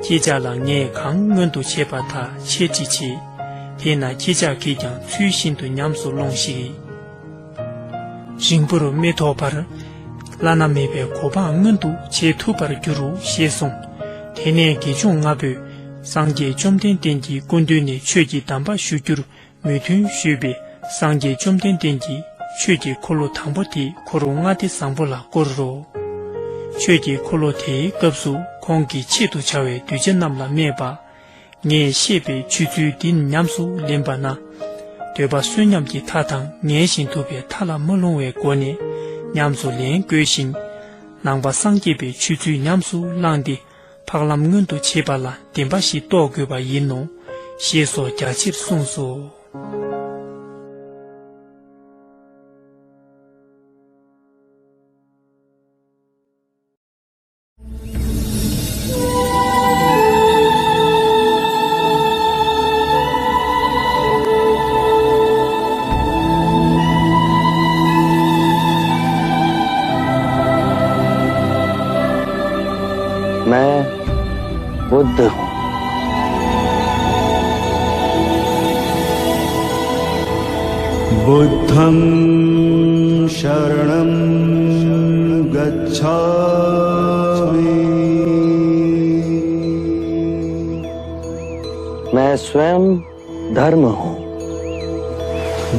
ཁྱེད་ཅག་ལ་ངས་གང་མངོན་དུ་བྱས་པ་དག་འཆད་ཁྲིད་བྱེད། དེས་ན་ཁྱེད་ཅག་གིས་ཀྱང་ཚུལ་བཞིན་དུ་ཉམས་སུ་ལོངས་ཤིག། རིང་པོར་མི་ཐོགས་པར། བླ་ན་མེད་པའི་གོ་འཕང་མངོན་དུ་བྱེད་ཐུབ་པར་འགྱུར་རོ་ཞེས་གསུངས། དེ་ནས་དགེ་སྦྱོང་ལྔ་པོས། སངས་རྒྱས་བཅོམ་ལྡན་འདས་ཀྱི་སྐུ་མདུན་ནས་ཆོས་ཀྱི་གདམས་པ་ཞུ་རྒྱུར་མོས་མཐུན་ཞུས་པས། སངས་རྒྱས་བཅོམ་ལྡན་འདས་ཀྱིས་ཆོས་ཀྱི་འཁོར་ལོ་དང་པོ་དེ་འཁོར་ལྔ་སྡེ་བཟང་པོ་ལ་བསྐོར་རོ། ཆོས་ཀྱི་འཁོར་ལོ་དེའི་སྐབས་སུ་ཁོང་གིས་ཆེད་དུ་བྱ་བའི་གདུལ་བྱ་རྣམས་ལ་སྨྲས་པ། ངས་བཤད་པའི་ཆོས་ཚུལ་འདི་ཉམས་སུ་ལེན་པ་ན། འདོད་པ་གསོད་ཉམས་ཀྱི་མཐའ་དང་ངལ་ཞིང་དུབ་པའི་མཐའ་ལ་མ་ལྷུང་བའི་སྒོ་ནས་ཉམས་སུ་ལེན་དགོས་ཤིང་། ནང་པ་སངས་རྒྱས་པའི་ཆོས་ཚུལ་ཉམས་སུ་བླངས་ཏེ་འཕགས་ལམ་མངོན་དུ་བྱེད་པ་ལ་བདེན་པ་ཞིག་རྟོགས་དགོས་པ་ཡིན་ནོ། ཞེས་སོགས་རྒྱ་ཆེར་གསུངས་སོ། मैं बुद्ध हूँ। बुद्धं शरणं गच्छामि। मैं स्वयं धर्म हूँ।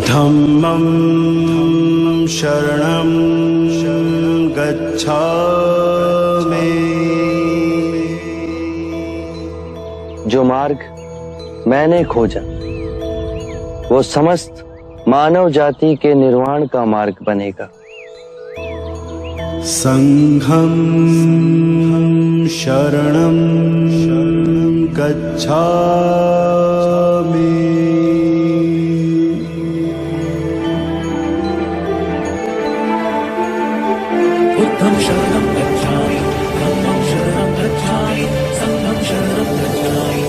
धम्मं शरणं गच्छामि। जो मार्ग मैंने खोजा, वो समस्त मानव जाति के निर्वाण का मार्ग बनेगा। संघं शरणं गच्छामि। बुद्धं शरणं गच्छामि। धम्मं शरणं गच्छामि। संघं शरणं गच्छामि।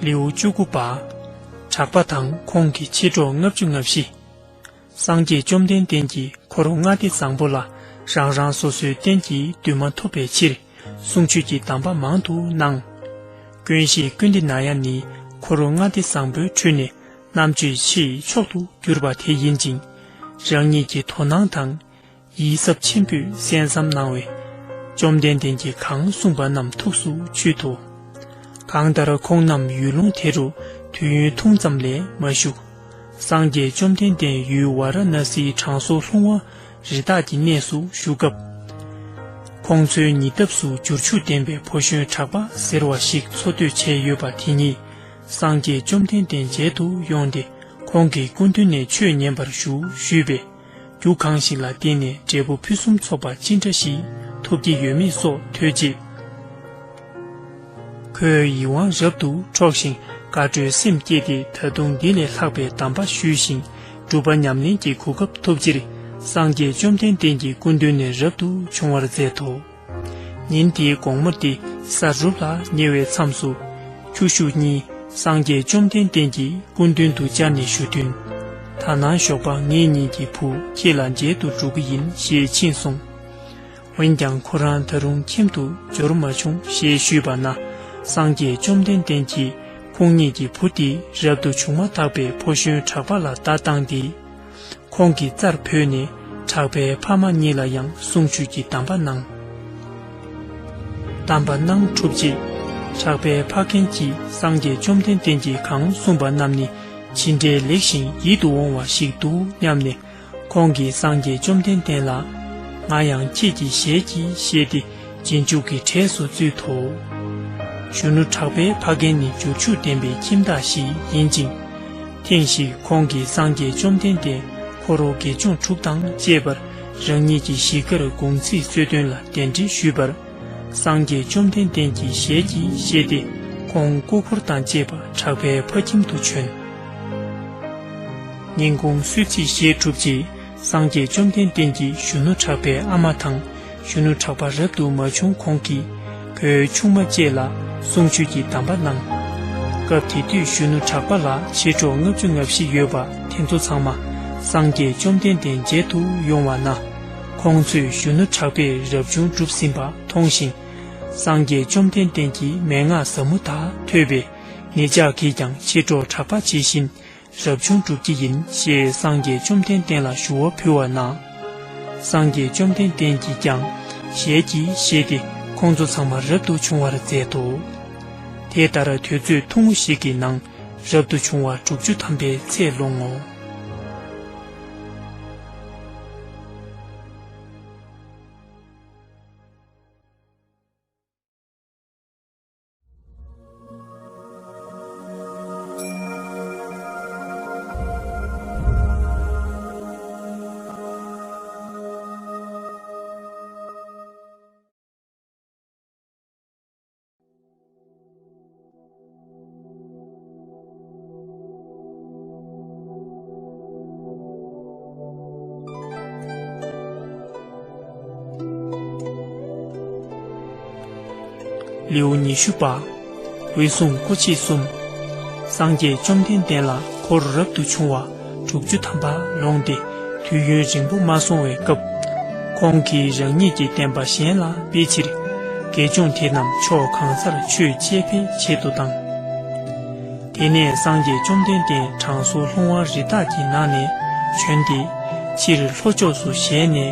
ལེའུ་བཅུ་དགུ་པ། གྲགས་པ་དང་ཁོང་གི་མཆེད་གྲོགས་ལྔ་བཅུ་ང་བཞི། སངས་རྒྱས་བཅོམ་ལྡན་འདས་ཀྱིས་འཁོར་ལྔ་སྡེ་བཟང་པོ་ལ་རང་རང་སོ་སོའི་རྟེན་གྱི་དུས་མ་ཐོབ་པའི་ཕྱིར་གསུང་ཆོས་ཀྱི་གདམས་པ་མང་དུ་གནང་། ཀུན་ཤེས་ཀུན་ཏི་ན་ཡ་ནི་འཁོར་ལྔ་སྡེ་བཟང་པོའི་ཁྲོད་ནས་རྣམ་དཔྱོད་ཆེས་མཆོག་ཏུ་གྱུར་པ་དེ་ཡིན་ཅིང་། རང་ཉིད་ཀྱི་དོ་སྣང་དང་ཡིད་གཟབ་ཆེན་པོས་གསན་བསམ་གནང་བས། བཅོམ་ལྡན་འདས་ཀྱིས་གང་གསུངས་པ་རྣམས་ཐུགས་སུ་ཆུད་དོ། གང་ལྟར་ཁོང་རྣམས་ཡུལ་ལུང་དེ་རུ་ དུས་ཡུན་ཐུང་ཙམ་ལས་མ་བཞུགས། སངས་རྒྱས་བཅོམ་ལྡན་འདས་ཡུལ་ཝཱ་ར་ཎ་སིའི་དྲང་སྲོང་ལྷུང་བ་རི་དྭགས་ཀྱི་གནས་སུ་བཞུགས་སྐབས། ཁོང་ཚོའི་ཉེ་འདབས་སུ་འབྱོར་ཕྱུག་ལྡན་པའི་ཕོ་གཞོན་གྲགས་པ་ཟེར་བ་ཞིག་འཚོ་སྡོད་བྱས་ཡོད་པ་དེ་ཉིད་སངས་རྒྱས་བཅོམ་ལྡན་འདས་མཇལ་དུ་ཡོང་སྟེ། ཁོང་གི་སྐུ་མདུན་ནས་ཆོས་ཉན་པར་ཞུ་ཞུས་པས། རྒྱུ་གང་ཞིག་ལ་བརྟེན་ནས་འབྲས་བུ་ཕུན་སུམ་ཚོགས་པ་ཅི་འདྲ་ཞིག་ཐོབ་ཀྱི་ཡོད་མེད་སོགས་ཐོས་རྗེས། ཁོའི་ཡིད་དབང་རབ་ཏུ་འཕྲོག་ཅིང་དགའ་སྤྲོའི་སེམས་སྐྱེས་ཏེ། ད་དུང་འདི་ལས་ལྷག་པའི་གདམས་པ་ཞུས་ཤིང་། སྒྲུབ་པ་ཉམས་ལེན་གྱི་གོ་སྐབས་ཐོབ་ཕྱིར། སངས་རྒྱས་བཅོམ་ལྡན་འདས་ཀྱི་སྐུ་མདུན་ནས་རབ་ཏུ་བྱུང་བར་མཛད་དོ། ཉིན་དེའི་དགོང་མོ་སྟེ་ས་རུབ་ལ་ཉེ་བའི་མཚམས་སུ། ཁྱོ་ཤུག་གཉིས་སངས་རྒྱས་བཅོམ་ལྡན་འདས་ཀྱི་སྐུ་མདུན་དུ་བཅར་ནས་ཞུ་དོན། ད་ནངས་ཞོགས་པ་ངེད་གཉིས་ཀྱི་བུ་ཁྱེད་ལ་མཇལ་དུ་འགྲོ་གི་ཡིན་ཞེས་ཕྱིན་སོང་། འོན་ཀྱང་ཁོ་རང་ད་རུང་ཁྱིམ་དུ་འབྱོར་མ་བྱུང་ཞེས་ཞུས་པ་ན། སངས་རྒྱས་བཅོམ་ལྡན་འདས་ཀྱིས་ཁོང་གཉིས་ཀྱི་བུ་དེ་རབ་ཏུ་བྱུང་མ་ཐག་པའི་ཕོ་གཞོན་གྲགས་པ་ལ་བརྡ་བཏང་སྟེ། ཁོང་གི་རྩར་བོས་ནས་གྲགས་པའི་ཕ་མ་གཉིས་ལ་ཡང་གསུང་ཆོས་ཀྱི་གདམས་པ་གནང་། གདམས་པ་གནང་གྲུབ་རྗེས། གྲགས་པའི་ཕ་རྒན་གྱིས་སངས་རྒྱས་བཅོམ་ལྡན་འདས་ཀྱིས་གང་གསུངས་པ་རྣམས་ནི་ཇི་འདྲའི་ལེགས་ཤིང་ཡིད་དུ་འོང་བ་ཞིག་འདུག་སྙམ་ནས། ཁོང་གིས་སངས་རྒྱས་བཅོམ་ལྡན་འདས་ལ། ང་ཡང་ཁྱེད་ཀྱི་ཞལ་གྱིས་བཞེས་ཏེ། རྗེས་འཇུག་གི་གྲས་སུ་བཙུད་དོ། གཞོན་ནུ་གྲགས་པའི་ཕ་རྒན་ནི་འབྱོར་ཕྱུག་ལྡན་པའི་ཁྱིམ་བདག་ཞིག་ཡིན་ཅིང་། ཐེངས་ཤིག་ཁོང་གིས་སངས་རྒྱས་བཅོམ་ལྡན་འདས་འཁོར་དགེ་སྦྱོང་དྲུག་དང་བཅས་པར་རང་ཉིད་ཀྱི་གཞིས་ཀར་དགུང་ཚིགས་གསོལ་སྟོན་ལ་གདན་འདྲེན་ཞུས་པར། སངས་རྒྱས་བཅོམ་ལྡན་འདས་ཀྱི་ཞལ་གྱིས་བཞེས་ཏེ་ཁོང་སྐུ་འཁོར་དང་བཅས་པ་གྲགས་པའི་ཕ་ཁྱིམ་དུ་བྱོན། ཉིན་གུང་གསོལ་ཚིགས་བཞེས་གྲུབ་རྗེས། སངས་རྒྱས་བཅོམ་ལྡན་འདས་ཀྱིས་གཞོན་ནུ་གྲགས་པའི་ཨ་མ་དང་། གཞོན་ནུ་གྲགས་པ་རབ་ཏུ་མ་བྱུང་གོང་གི་ཁོའི་ཆུང་མ་བཅས་ལ་གསུང་ཆོས་ཀྱི་གདམས་པ་གནང་། སྐབས་དེ་དུས་གཞོན་ནུ་གྲགས་པ་ལ་མཆེད་གྲོགས་ལྔ་བཅུ་ང་བཞི་ཡོད་པ་དེ་ཚོ་ཚང་མ་སངས་རྒྱས་བཅོམ་ལྡན་འདས་མཇལ་དུ་ཡོང་བ་ན། ཁོང་ཚོས་གཞོན་ནུ་གྲགས་པས་རབ་བྱུང་གྲུབ་ཟིན་པ་མཐོང་ཞིང་། སངས་རྒྱས་བཅོམ་ལྡན་འདས་ཀྱི་མན་ངག་ཟབ་མོ་དག་ཐོས་པས། ངེད་ཅག་གིས་ཀྱང་མཆེད་གྲོགས་གྲགས་པ་ཇི་བཞིན། རབ་བྱུང་སྒྲུབ་ཀྱི་ཡིན་ཞེས་སངས་རྒྱས་བཅོམ་ལྡན་འདས་ལ་ཞུ་བ་ཕུལ་བ་ན། སངས་རྒྱས་བཅོམ་ལྡན་འདས་ཀྱིས་ཀྱང་ཞལ་གྱིས་བཞེས་ཏེ་ཁོང་ཚོ་ཚང་མ་རབ་ཏུ་བྱུང་བར་མཛད་དོ། དེ་ལྟར་དུས་ཚོད་ཐུང་ངུ་ཞིག་གི་ནང་རབ་ཏུ་བྱུང་བ་དྲུག་ཅུ་ཐམ་པའི་ཚད་ལོངས་ངོ་། ལེའུ་ཉི་ཤུ་པ། འོད་སྲུང་སྐུ་མཆེད་གསུམ། སངས་རྒྱས་བཅོམ་ལྡན་འདས་ལ་འཁོར་རབ་ཏུ་བྱུང་བ་དྲུག་ཅུ་ཐམ་པ་ལོངས་ཏེ། དུས་ཡུན་རིང་པོ་མ་སོང་བའི་སྐབས། ཁོང་གིས་རང་ཉིད་ཀྱི་བསྟན་པ་གཞན་ལ་སྤེལ་ཕྱིར། དགེ་སྦྱོང་དེ་རྣམས་ཕྱོགས་གང་སར་ཆོས་འཆད་པའི་ཆེད་དུ་བཏང་། དེ་ནས་སངས་རྒྱས་བཅོམ་ལྡན་འདས་དྲང་སྲོང་ལྷུང་བ་རི་དྭགས་ཀྱི་ནང་ནས་བྱོན་ཏེ། ཕྱིར་ལྷོ་ཕྱོགས་སུ་ཞལ་ནས།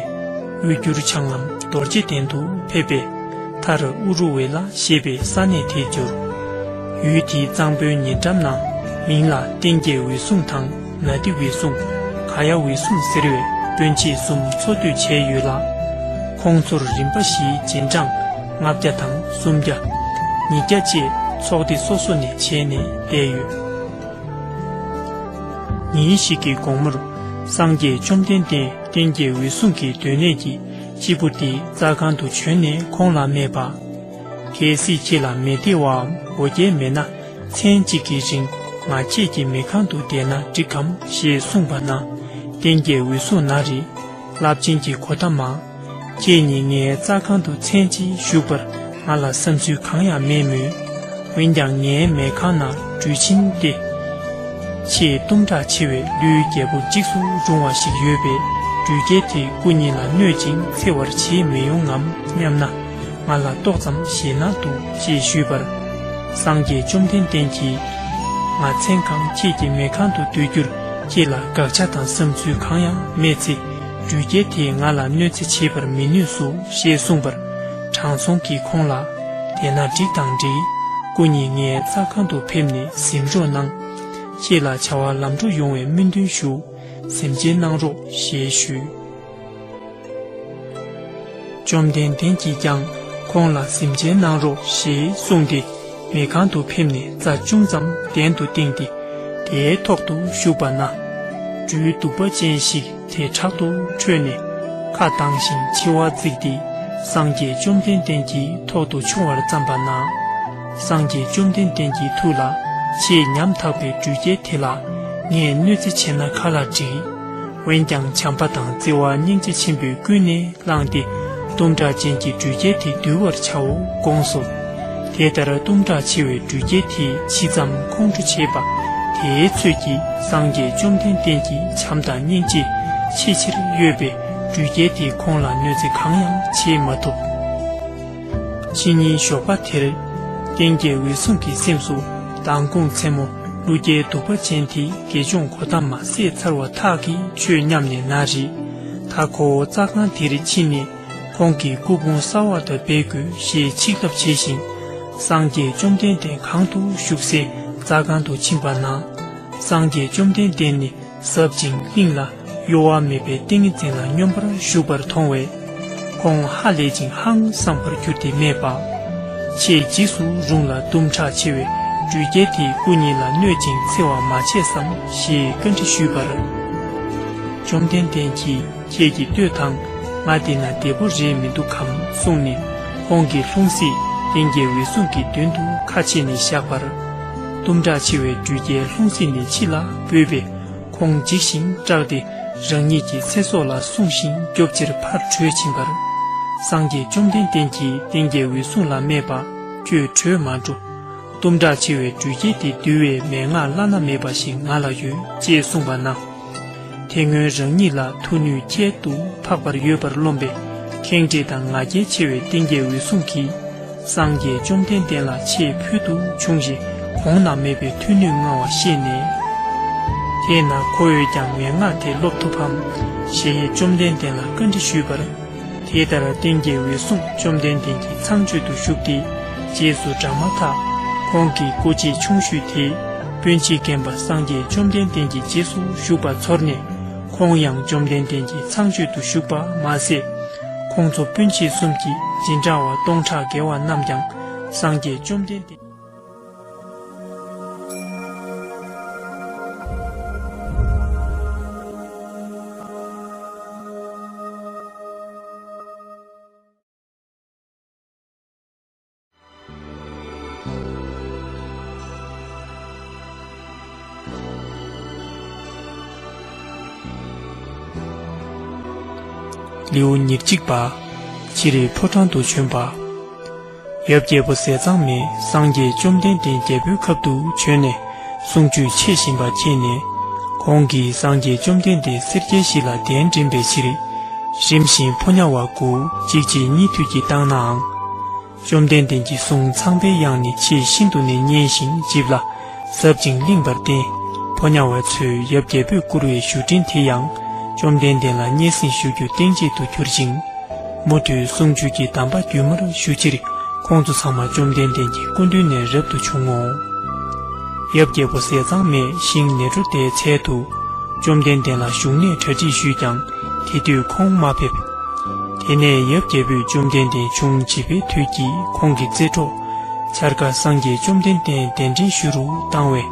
དབུས་འགྱུར་བྱང་ངམ་རྡོ་རྗེ་གདན་དུ་ཕེབས་པས། མཐར་ཨུ་རུ་ཝེ་ལ་ཞེས་པའི་ས་གནས་དེར་འབྱོར། ཡུལ་དེའི་གཙང་པོའི་ཉེ་འགྲམ་ན་མིང་ལ་ཏིང་གེ་འོད་སྲུང་དང་ན་དི་འོད་སྲུང་། ག་ཡ་འོད་སྲུང་ཟེར་བའི་དཔོན་ཆེན་གསུམ་འཚོ་སྡོད་བྱས་ཡོད་ལ། ཁོང་ཚོར་རིམ་པ་བཞིའི་རྗེས་འབྲང་ལྔ་བརྒྱ་དང་སུམ་བརྒྱ། ཉིས་བརྒྱ་བཅས་ཚོགས་སྡེ་སོ་སོ་ནས་བྱས་ནས་བསྡད་ཡོད། ཉིན་ཞིག་གི་དགོང་མོར། སངས་རྒྱས་བཅོམ་ལྡན་འདས་ཏིང་གེ་འོད་སྲུང་གི་སྡོད་གནས་ཀྱི་སྤྱིལ་བུ་དེའི་རྩྭ་ཁང་དུ་བྱོན་ནས་ཁོང་ལ་སྨྲས་པ། གལ་སྲིད་ཁྱེད་ལ་མི་བདེ་བའམ་འོ་བརྒྱལ་མེད་ན། མཚན་གཅིག་གི་རིང་ང་ཁྱེད་ཀྱི་མལ་ཁང་དུ་བསྡད་ན་འགྲིག་གམ་ཞེས་གསུངས་པ་ན། ཏིང་གེ་འོད་སྲུང་ན་རེ། རླབས་ཆེན་གྱི་གོ་ད་མ། ཁྱེད་ཉིད་ངའི་རྩྭ་ཁང་དུ་མཚན་གཅིག་བཞུགས་པར་ང་ལ་བསམ་ཚུལ་གང་ཡང་མེད་མོད། འོན་ཀྱང་ངའི་མལ་ཁང་ན་སྦྲུལ་ཆེན་ཏེ། ཆེས་གཏུམ་དྲག་ཆེ་བའི་ཀླུའི་རྒྱལ་པོ་འཇིགས་སུ་རུང་བ་ཞིག་ཡོད་པས། སྦྲུལ་རྒྱལ་དེས་སྐུ་ཉིད་ལ་གནོད་ཅིང་འཚེ་བར་བྱེད་མི་ཡོང་ངམ་སྙམ་ན། ང་ལ་ཏོག་ཙམ་ཞེད་སྣང་འདུག་ཅེས་ཞུས་པར། སངས་རྒྱས་བཅོམ་ལྡན་འདས་ཀྱིས། ང་མཚན་གང་ཁྱེད་ཀྱི་མལ་ཁང་དུ་སྡོད་རྒྱུར་ཁྱེད་ལ་དགག་བྱ་དང་བསམ་ཚུལ་གང་ཡང་མེད་ཚེ། སྦྲུལ་རྒྱལ་དེས་ང་ལ་གནོད་འཚེ་བྱེད་པར་མི་ནུས་སོ་ཞེས་གསུངས་པར། དྲང་སྲོང་གིས་ཁོང་ལ། དེས་ན་འགྲིག་དང་འགྲིག། སྐུ་ཉིད་ངའི་རྩྭ་ཁང་དུ་ཕེབས་ནས་གཟིམ་རོགས་གནང་ ཁྱེད་ལ་བྱ་བ་ལམ་འགྲོ་ཡོང་བའི་སྨོན་འདུན་ཞུ། གཟིམ་འཇག་གནང་རོགས་ཞེས་ཞུས། བཅོམ་ལྡན་འདས་ཀྱིས་ཀྱང་ཁོང་ལ་གཟིམ་འཇག་གནང་རོགས་ཞེས་གསུངས་ཏེ། མལ་ཁང་དུ་ཕེབས་ནས་རྩྭ་ཅུང་ཙམ་གདན་དུ་བཏིང་སྟེ། དེའི་ཐོག་ཏུ་བཞུགས་པ་ན། སྦྲུལ་གདུག་པ་ཅན་ཞིག་དེ་དྲག་ཏུ་ཁྲོས་ནས། ཁ་གདངས་ཤིང་མཆེ་བ་གཙིགས་ཏེ། སངས་རྒྱས་བཅོམ་ལྡན་འདས་ཀྱི་ཐོག་ཏུ་མཆོང་བར་བརྩམས་པ་ན། སངས་རྒྱས་བཅོམ་ལྡན་འདས་ཀྱི་ཐུགས་ལ། ཆེས་ཉམ་ཐག་པའི་སྦྲུལ་སྐྱེས་དེ་ལ། ངས་གནོད་འཚེ་བྱས་ན་ག་ལ་འགྲིག། འོན་ཀྱང་བྱམས་པ་དང་བརྩེ་བ་སྙིང་རྗེ་ཆེན་པོས་ཀུན་ནས་བསླངས་ཏེ། གཏུམ་དྲག་ཅན་གྱི་སྦྲུལ་སྐྱེས་དེ་འདུལ་བར་བྱའོ་དགོངས་སོ། དེ་ལྟར་གཏུམ་དྲག་ཆེ་བའི་སྦྲུལ་སྐྱེས་དེ་ཇི་ཙམ་ཁོང་ཁྲོ་བྱེད་པ། དེའི་ཚོད་ཀྱིས་སངས་རྒྱས་བཅོམ་ལྡན་འདས་ཀྱི་བྱམས་དང་སྙིང་རྗེ་ཆེས་ཆེར་གཡོས་པས། སྦྲུལ་སྐྱེས་དེས་ཁོང་ལ་གནོད་འཚེ་གང་ཡང་བྱེད་མ་ཐུབ། ཕྱི་ཉིན་ཞོགས་པ་དེར། ལྟེང་རྒྱས་འོད་སྲུང་གི་སེམས་སུ། མདང་དགོང་མཚན་མོ་ཀླུ་རྒྱལ་གདུག་པ་ཅན་དེས་དགེ་སྦྱོང་གོ་ཏ་མ་བསད་ཚར་བ་ཐག་གིས་ཆོད་སྙམ་ནས་ན་རེ། ད་ཁོ་བོ་རྩྭ་ཁང་དེར་ཕྱིན་ནས། ཁོང་གི་སྐུ་ཕུང་གསར་བ་དང་སྦས་དགོས་ཞེས་ཆིག་ལབ་བྱས་ཤིང་། སངས་རྒྱས་བཅོམ་ལྡན་འདས་གང་དུ་བཞུགས་སའི་རྩྭ་ཁང་དུ་ཕྱིན་པ་ན། སངས་རྒྱས་བཅོམ་ལྡན་འདས་ནི་ཟབ་ཅིང་གླིང་ལ་གཡོ་བ་མེད་པའི་ཏིང་ངེ་འཛིན་ལ་སྙོམས་པར་ཞུགས་པར་མཐོང་བས། ཁོང་ཧ་ལས་ཅིང་ཧང་སངས་པར་གྱུར་ཏེ་སྨྲས་པ། ཆེས་འཇིགས་སུ་རུང་ལ་གཏུམ་དྲག་ཆེ་བའི་སྦྲུལ་སྐྱེས་དེའི་སྐུ་ཉིད་ལ་གནོད་ཅིང་འཚེ་བ་མ་བྱས་སམ་ཞེས་བཀའ་འདྲི་ཞུས་པར། བཅོམ་ལྡན་འདས་ཀྱིས། ཁྱེད་ཀྱིས་ལྟོས་དང་། ང་འདི་ན་བདེ་པོ་རེད་མི་འདུག་གམ་གསུངས་ནས། ཁོང་གིས་ལྷུང་བཟེད་ལྟེང་རྒྱས་འོད་སྲུང་གི་མདུན་དུ་ཁ་ཕྱེ་ནས་བཞག་པར། གཏུམ་དྲག་ཆེ་བའི་སྦྲུལ་སྐྱེས་ལྷུང་བཟེད་ནས་ཕྱི་ལ་བུད་པས། ཁོང་འཇིགས་ཤིང་སྐྲག་སྟེ། རང་ཉིད་ཀྱི་ཚེ་སྲོག་ལ་སྲུང་ཞིང་སྐྱོབ་ཕྱིར་ཕར་བྲོས་ཕྱིན་པར། སངས་རྒྱས་བཅོམ་ལྡན་འདས་ཀྱིས་ལྟེང་རྒྱས་འོད་སྲུང་ལ་སྨྲས་པ། ཁྱོད་བྲོས་མ་འགྲོ། གཏུམ་དྲག་ཆེ་བའི་སྦྲུལ་སྐྱེས་དེ་འདུལ་བའི་མན་ངག་བླ་ན་མེད་པ་ཞིག་ང་ལ་ཡོད་ཅེས་གསུངས་པ་ན། དེ་སྔོན་རང་ཉིད་ལ་མཐུ་ནུས་ཁྱད་དུ་འཕགས་པར་ཡོད་པར་རློམ་པའི་ཁེངས་དྲེགས་དང་ང་རྒྱལ་ཆེ་བའི་ལྟེང་རྒྱས་འོད་སྲུང་གིས། སངས་རྒྱས་བཅོམ་ལྡན་འདས་ལ་ཆེས་ཕུལ་དུ་བྱུང་ཞིང་གོང་ན་མེད་པའི་མཐུ་ནུས་མངའ་བ་ཤེས་ནས། དེས་ན་ཁོ་བོས་ཀྱང་མན་ངག་དེ་སློབ་ཐུབ་བམ་ཞེས་བཅོམ་ལྡན་འདས་ལ་བཀའ་འདྲི་ཞུས་པར། དེ་ལྟར་ལྟེང་རྒྱས་འོད་སྲུང་བཅོམ་ལྡན་འདས་ཀྱི་ཚངས་སྤྱོད་དུ་བཞུགས་ཏེ། རྗེས་སུ་འབྲངས་མ་ཐག་ཁོང་གི་སྐུ་མཆེད་ཆུང་ཤོས་དེ་སྤུན་མཆེད་རྒན་པ་སངས་རྒྱས་བཅོམ་ལྡན་འདས་ཀྱི་རྗེས་སུ་ཞུགས་པ་ཚོར་ནས། ཁོང་ཡང་བཅོམ་ལྡན་འདས་ཀྱི་ཚངས་སྤྱོད་དུ་བཞུགས་པ་མ་ཟད། ཁོང་ཚོ་སྤུན་མཆེད་གསུམ་གྱི་སྦྱིན་བདག་པ་སྟོང་ཕྲག་བརྒལ་བ་རྣམས་ཀྱང་སངས་རྒྱས་བཅོམ་ལྡན་འདས། ལེའུ་ཉེར་གཅིག་པ། ཕྱིར་ཕོ་བྲང་དུ་བྱོན་པ། ཡབ་རྒྱལ་པོ་ཟས་གཙང་མས་སངས་རྒྱས་བཅོམ་ལྡན་འདས་རྒྱལ་པོའི་ཁབ་ཏུ་བྱོན་ནས་གསུང་ཆོས་འཆད་བཞིན་པ་མཁྱེན་ནས། ཁོང་གིས་སངས་རྒྱས་བཅོམ་ལྡན་འདས་སེར་སྐྱའི་གཞི་ལ་གདན་འདྲེན་པའི་ཕྱིར། རིམ་བཞིན་ཕོ་ཉ་བ་དགུ་གཅིག་རྗེས་གཉིས་མཐུད་ཀྱིས་བཏང་ནའང་། བཅོམ་ལྡན་འདས་ཀྱི་གསུང་ཚངས་པའི་དབྱངས་ནི་ཆེས་ཤིན་ཏུ་ནས་སྙན་ཞིང་འཇིབས་ལ་ཟབ་ཅིང་བརླིང་བར་བརྟེན། ཕོ་ཉ་བ་ཚོས་ཡབ་རྒྱལ་པོས་བསྐུར་བའི་བཞུགས་ཁྲི་དེ་ཡང་བཅོམ་ལྡན་འདས་ལ་སྙན་སེང་ཞུ་རྒྱུ་གཏན་བརྗེད་དུ་གྱུར་ཅིང་། མུ་མཐུད་གསུང་ཆོས་ཀྱི་གདམས་པ་རྒྱུན་མར་ཞུ་ཕྱིར་ཁོང་ཚོ་ཚང་མ་བཅོམ་ལྡན་འདས་ཀྱི་སྐུ་མདུན་ནས་རབ་ཏུ་བྱུང་ངོ་། ཡབ་རྒྱལ་པོ་ཟས་གཙང་མས་ཤིང་ནེ་གྲོ་དའི་ཚལ་དུ་བཅོམ་ལྡན་འདས་ལ་བཞུགས་གནས་གྲ་སྒྲིག་ཞུས་ཀྱང་དེ་དུས་ཁོང་མ་ཕེབས། དེ་ནས་ཡབ་རྒྱལ་པོས་བཅོམ་ལྡན་འདས་བྱུང་བྱིས་པའི་དུས་ཀྱི་ཁོང་གི་རྩེ་གྲོགས་འཆར་ཀ་སངས་རྒྱས་བཅོམ་ལྡན་འདས་གདན་འདྲེན་ཞུ་རུ་བཏང་བས།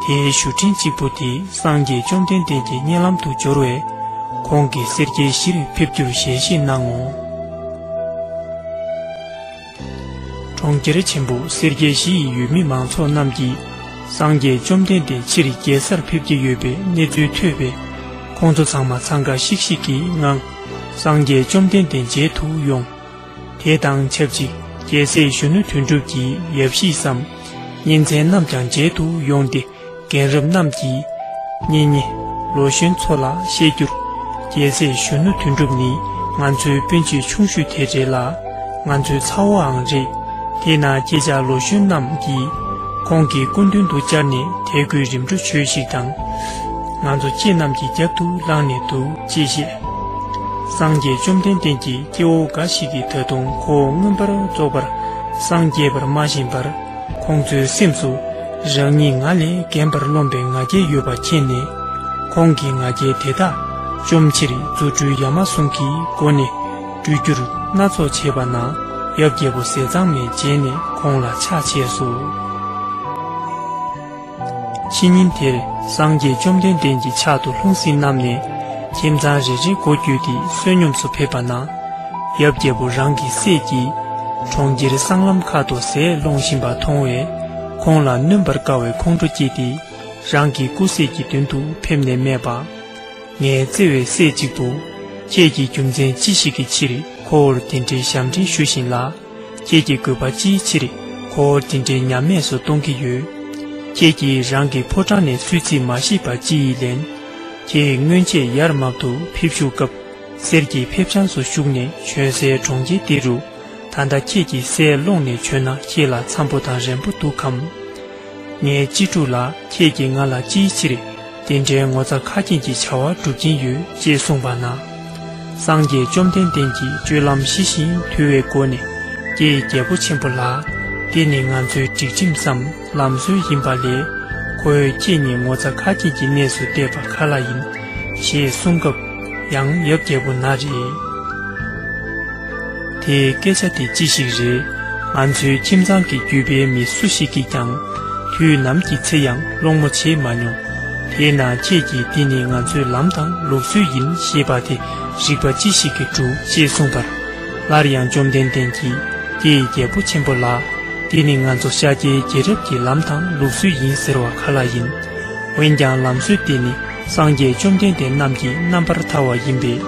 དེའི་བཞུགས་ཁྲི་གཅིག་པུ་དེ་སངས་རྒྱས་བཅོམ་ལྡན་འདས་ཀྱི་མནལ་ལམ་དུ་འབྱོར་བས། ཁོང་གིས་སེར་སྐྱའི་གཞིར་ཕེབས་རྒྱུར་ཞལ་བཞེས་གནང་ངོ་། གྲོང་ཁྱེར་ཆེན་པོ་སེར་སྐྱའི་གཞི་ཡི་ཡུལ་མི་མང་ཚོགས་རྣམས་ཀྱིས་སངས་རྒྱས་བཅོམ་ལྡན་འདས་ཕྱིར་རྒྱལ་སར་ཕེབས་ཀྱི་ཡོད་པའི་གནས་ཚུལ་ཐོས་པས། ཁོང་ཚོ་ཚང་མ་འཚང་ཁ་ཤིག་ཤིག་གི་ངང་སངས་རྒྱས་བཅོམ་ལྡན་འདས་མཇལ་དུ་ཡོང་། དེ་དང་ཆབས་ཅིག་རྒྱལ་སྲས་གཞོན་ནུ་དོན་གྲུབ་ཀྱི་ཡབ་གཞིས་སམ་གཉེན་ཚན་རྣམས་ཀྱང་མཇལ་དུ་ཡོང་སྟེ། རྒན་རབས་རྣམས་ཀྱིས་གཉེན་ཉེ་ལོ་གཞོན་ཚོ་ལ་བཤད་རྒྱུར། རྒྱལ་སྲས་གཞོན་ནུ་དོན་གྲུབ་ནི་ང་ཚོའི་སྤུན་མཆེད་ཆུང་ཤོས་དེ་རེད་ལ། ང་ཚོའི་ཚ་བོའང་རེད། དེས་ན་ཁྱེད་ཅག་ལོ་གཞོན་རྣམས་ཀྱིས་ཁོང་གི་སྐུ་མདུན་དུ་བཅར་ནས་དད་གུས་རིམ་གྲོ་བྱོས་ཤིག་དང་། ང་ཚོ་ཁྱེད་རྣམས་ཀྱི་རྒྱབ་ཏུ་ལངས་ནས་འདུག་ཅེས་བཤད། སངས་རྒྱས་བཅོམ་ལྡན་འདས་ཀྱི་སྐྱེ་བོ་འགའ་ཞིག་གིས་ད་དུང་ཁོ་བོ་མངོན་པར་རྫོགས་པར་སངས་རྒྱས་པར་སྨྲ་བཞིན་པར། ཁོང་ཚོའི་སེམས་སུ་ རང་ཉིད་ང་ལས་རྒན་པར་རློམ་པའི་ང་རྒྱལ་ཡོད་པ་མཁྱེན་ནས། ཁོང་གི་ང་རྒྱལ་དེ་དག་བཅོམ་ཕྱིར་རྫུ་འཕྲུལ་ཡ་མ་ཟུང་གི་སྒོ་ནས་སྤྲུལ་བསྒྱུར་སྣ་ཚོགས་བྱས་པ་ན། ཡབ་རྒྱལ་པོ་ཟས་གཙང་མས་མཇལ་ནས་ཁོང་ལ་ཕྱག་བྱས་སོ། ཕྱི་ཉིན་དེར་སངས་རྒྱས་བཅོམ་ལྡན་འདས་ཀྱི་ཕྱག་ཏུ་ལྷུང་བཟེད་བསྣམས་ནས། ཁྱིམ་ཚང་རེ་རེའི་སྒོ་བརྒྱུད་དེ་བསོད་སྙོམས་སུ་ཕེབས་པ་ན། ཡབ་རྒྱལ་པོ་རང་གི་སྲས་ཀྱིས་གྲོང་ཁྱེར་སྲང་ལམ་ཁ་ཐུག་ཟས་སློང་བཞིན་པ་མཐོང་བས། ཁོང་ལ་གནོན་པར་དཀའ་བའི་ཁོང་ཁྲོ་སྐྱེས་ཏེ། རང་གི་སྐུ་སྲས་ཀྱི་མདུན་དུ་ཕེབས་ནས་སྨྲས་པ། ངའི་བརྩེ་བའི་སྲས་གཅིག་པུ། ཁྱེད་ཀྱིས་རྒྱུ་མཚན་ཅི་ཞིག་གི་ཕྱིར་ཁོ་བོར་དེ་འདྲའི་ཞབས་འདྲེན་ཞུ་བཞིན་ལ། ཁྱེད་ཀྱི་དགོས་པ་ཅིའི་ཕྱིར་ཁོ་བོར་དེ་འདྲའི་ཉམས་དམས་སུ་གཏོང་གི་ཡོད། ཁྱེད་ཀྱིས་རང་གི་ཕོ་བྲང་ནས་གསོལ་ཚིགས་མ་བཞེས་པ་ཅི་ཡིས་ལན། ཁྱེད་སྔོན་ཆད་ཡར་མར་དུ་ཕེབས་བཞུགས་སྐབས། གསེར་གྱི་ཕེབས་བྱང་སུ་བཞུགས་ནས་བྱོན་སའི་གྲོང་ཁྱེར་འདི་རུ། ད་ལྟ་ཁྱེད་ཀྱིས་ཟས་སློང་ནས་བྱོན་ན་ཁྱེད་ལ་འཚམ་པོ་དང་རན་པོ་འདུག་གམ། ངའི་གཅེས་ཕྲུག་ལགས། ཁྱེད་ཀྱིས་ང་ལ་ཅིའི་ཕྱིར་དེ་འདྲའི་ངོ་ཚ་ཁ་སྐྱེངས་ཀྱི་བྱ་བ་སྒྲུབ་ཀྱིན་ཡོད་ཅེས་གསུངས་པ་ན། སངས་རྒྱས་བཅོམ་ལྡན་འདས་ཀྱིས་སྤྱོད་ལམ་ཞི་ཞིང་དུལ་བའི་སྒོ་ནས། ཀྱེ་རྒྱལ་པོ་ཆེན་པོ་ལགས། འདི་ནི་ང་ཚོའི་སྒྲིག་ཁྲིམས་སམ་ལམ་སྲོལ་ཡིན་པ་ལས། ཁོ་བོས་ཁྱེད་ཉིད་ངོ་ཚ་ཁ་སྐྱེངས་ཀྱི་གནས་སུ་གཏད་པ་ག་ལ་ཡིན། ཞེས་གསུང་སྐབས། ཡང་ཡབ་རྒྱལ་པོ་ན་རེ། དེའི་སྐད་ཆ་དེ་ཅི་ཞིག་རེད། ང་ཚོའི་ཁྱིམ་ཚང་གི་རྒྱུད་པའི་མི་སུ་ཞིག་གིས་ཀྱང་དུས་ནམ་གྱི་ཚེ་ཡང་སློང་མོ་བྱེད་མ་མྱོང་། དེས་ན་ཁྱེད་ཀྱིས་འདི་ནི་ང་ཚོའི་ལམ་དང་ལུགས་སྲོལ་ཡིན་ཞེས་པ་དེ་རིགས་པ་ཅི་ཞིག་གིས་གྲུབ་ཅེས་གསུངས་པར། སླར་ཡང་བཅོམ་ལྡན་འདས་ཀྱིས། ཀྱེ་རྒྱལ་པོ་ཆེན་པོ་ལགས། འདི་ནི་ང་ཚོ་ཤཱཀྱའི་རྒྱལ་རབས་ཀྱི་ལམ་དང་ལུགས་སྲོལ་ཡིན་ཟེར་བ་ག་ལ་ཡིན། འོན་ཀྱང་ལམ་སྲོལ་འདི་ནི་སངས་རྒྱས་བཅོམ་ལྡན་འདས་རྣམས་ཀྱི་རྣམ་པར་ཐར་བ་ཡིན་པས།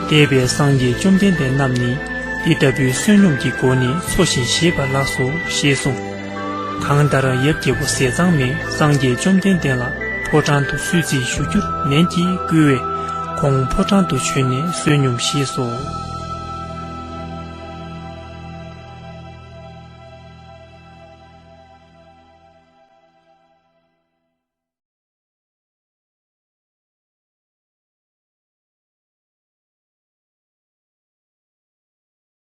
འདས་པའི་སངས་རྒྱས་བཅོམ་ལྡན་འདས་རྣམས་ནི་འདི་ལྟ་བུའི་བསོད་སྙོམས་ཀྱི་སྒོ་ནས་འཚོ་ཞིང་གཞེས་པ་ལགས་སོ་ཞེས་གསུངས། གང་ལྟར་ཡབ་རྒྱལ་པོ་ཟས་གཙང་མས་སངས་རྒྱས་བཅོམ་ལྡན་འདས་ལ་ཕོ་བྲང་དུ་གསོལ་ཚིགས་ཞུ་རྒྱུར་ནན་གྱིས་བསྐུལ་བས། ཁོང་ཕོ་བྲང་དུ་བྱོན་ནས་བསོད་སྙོམས་གཞེས་སོ།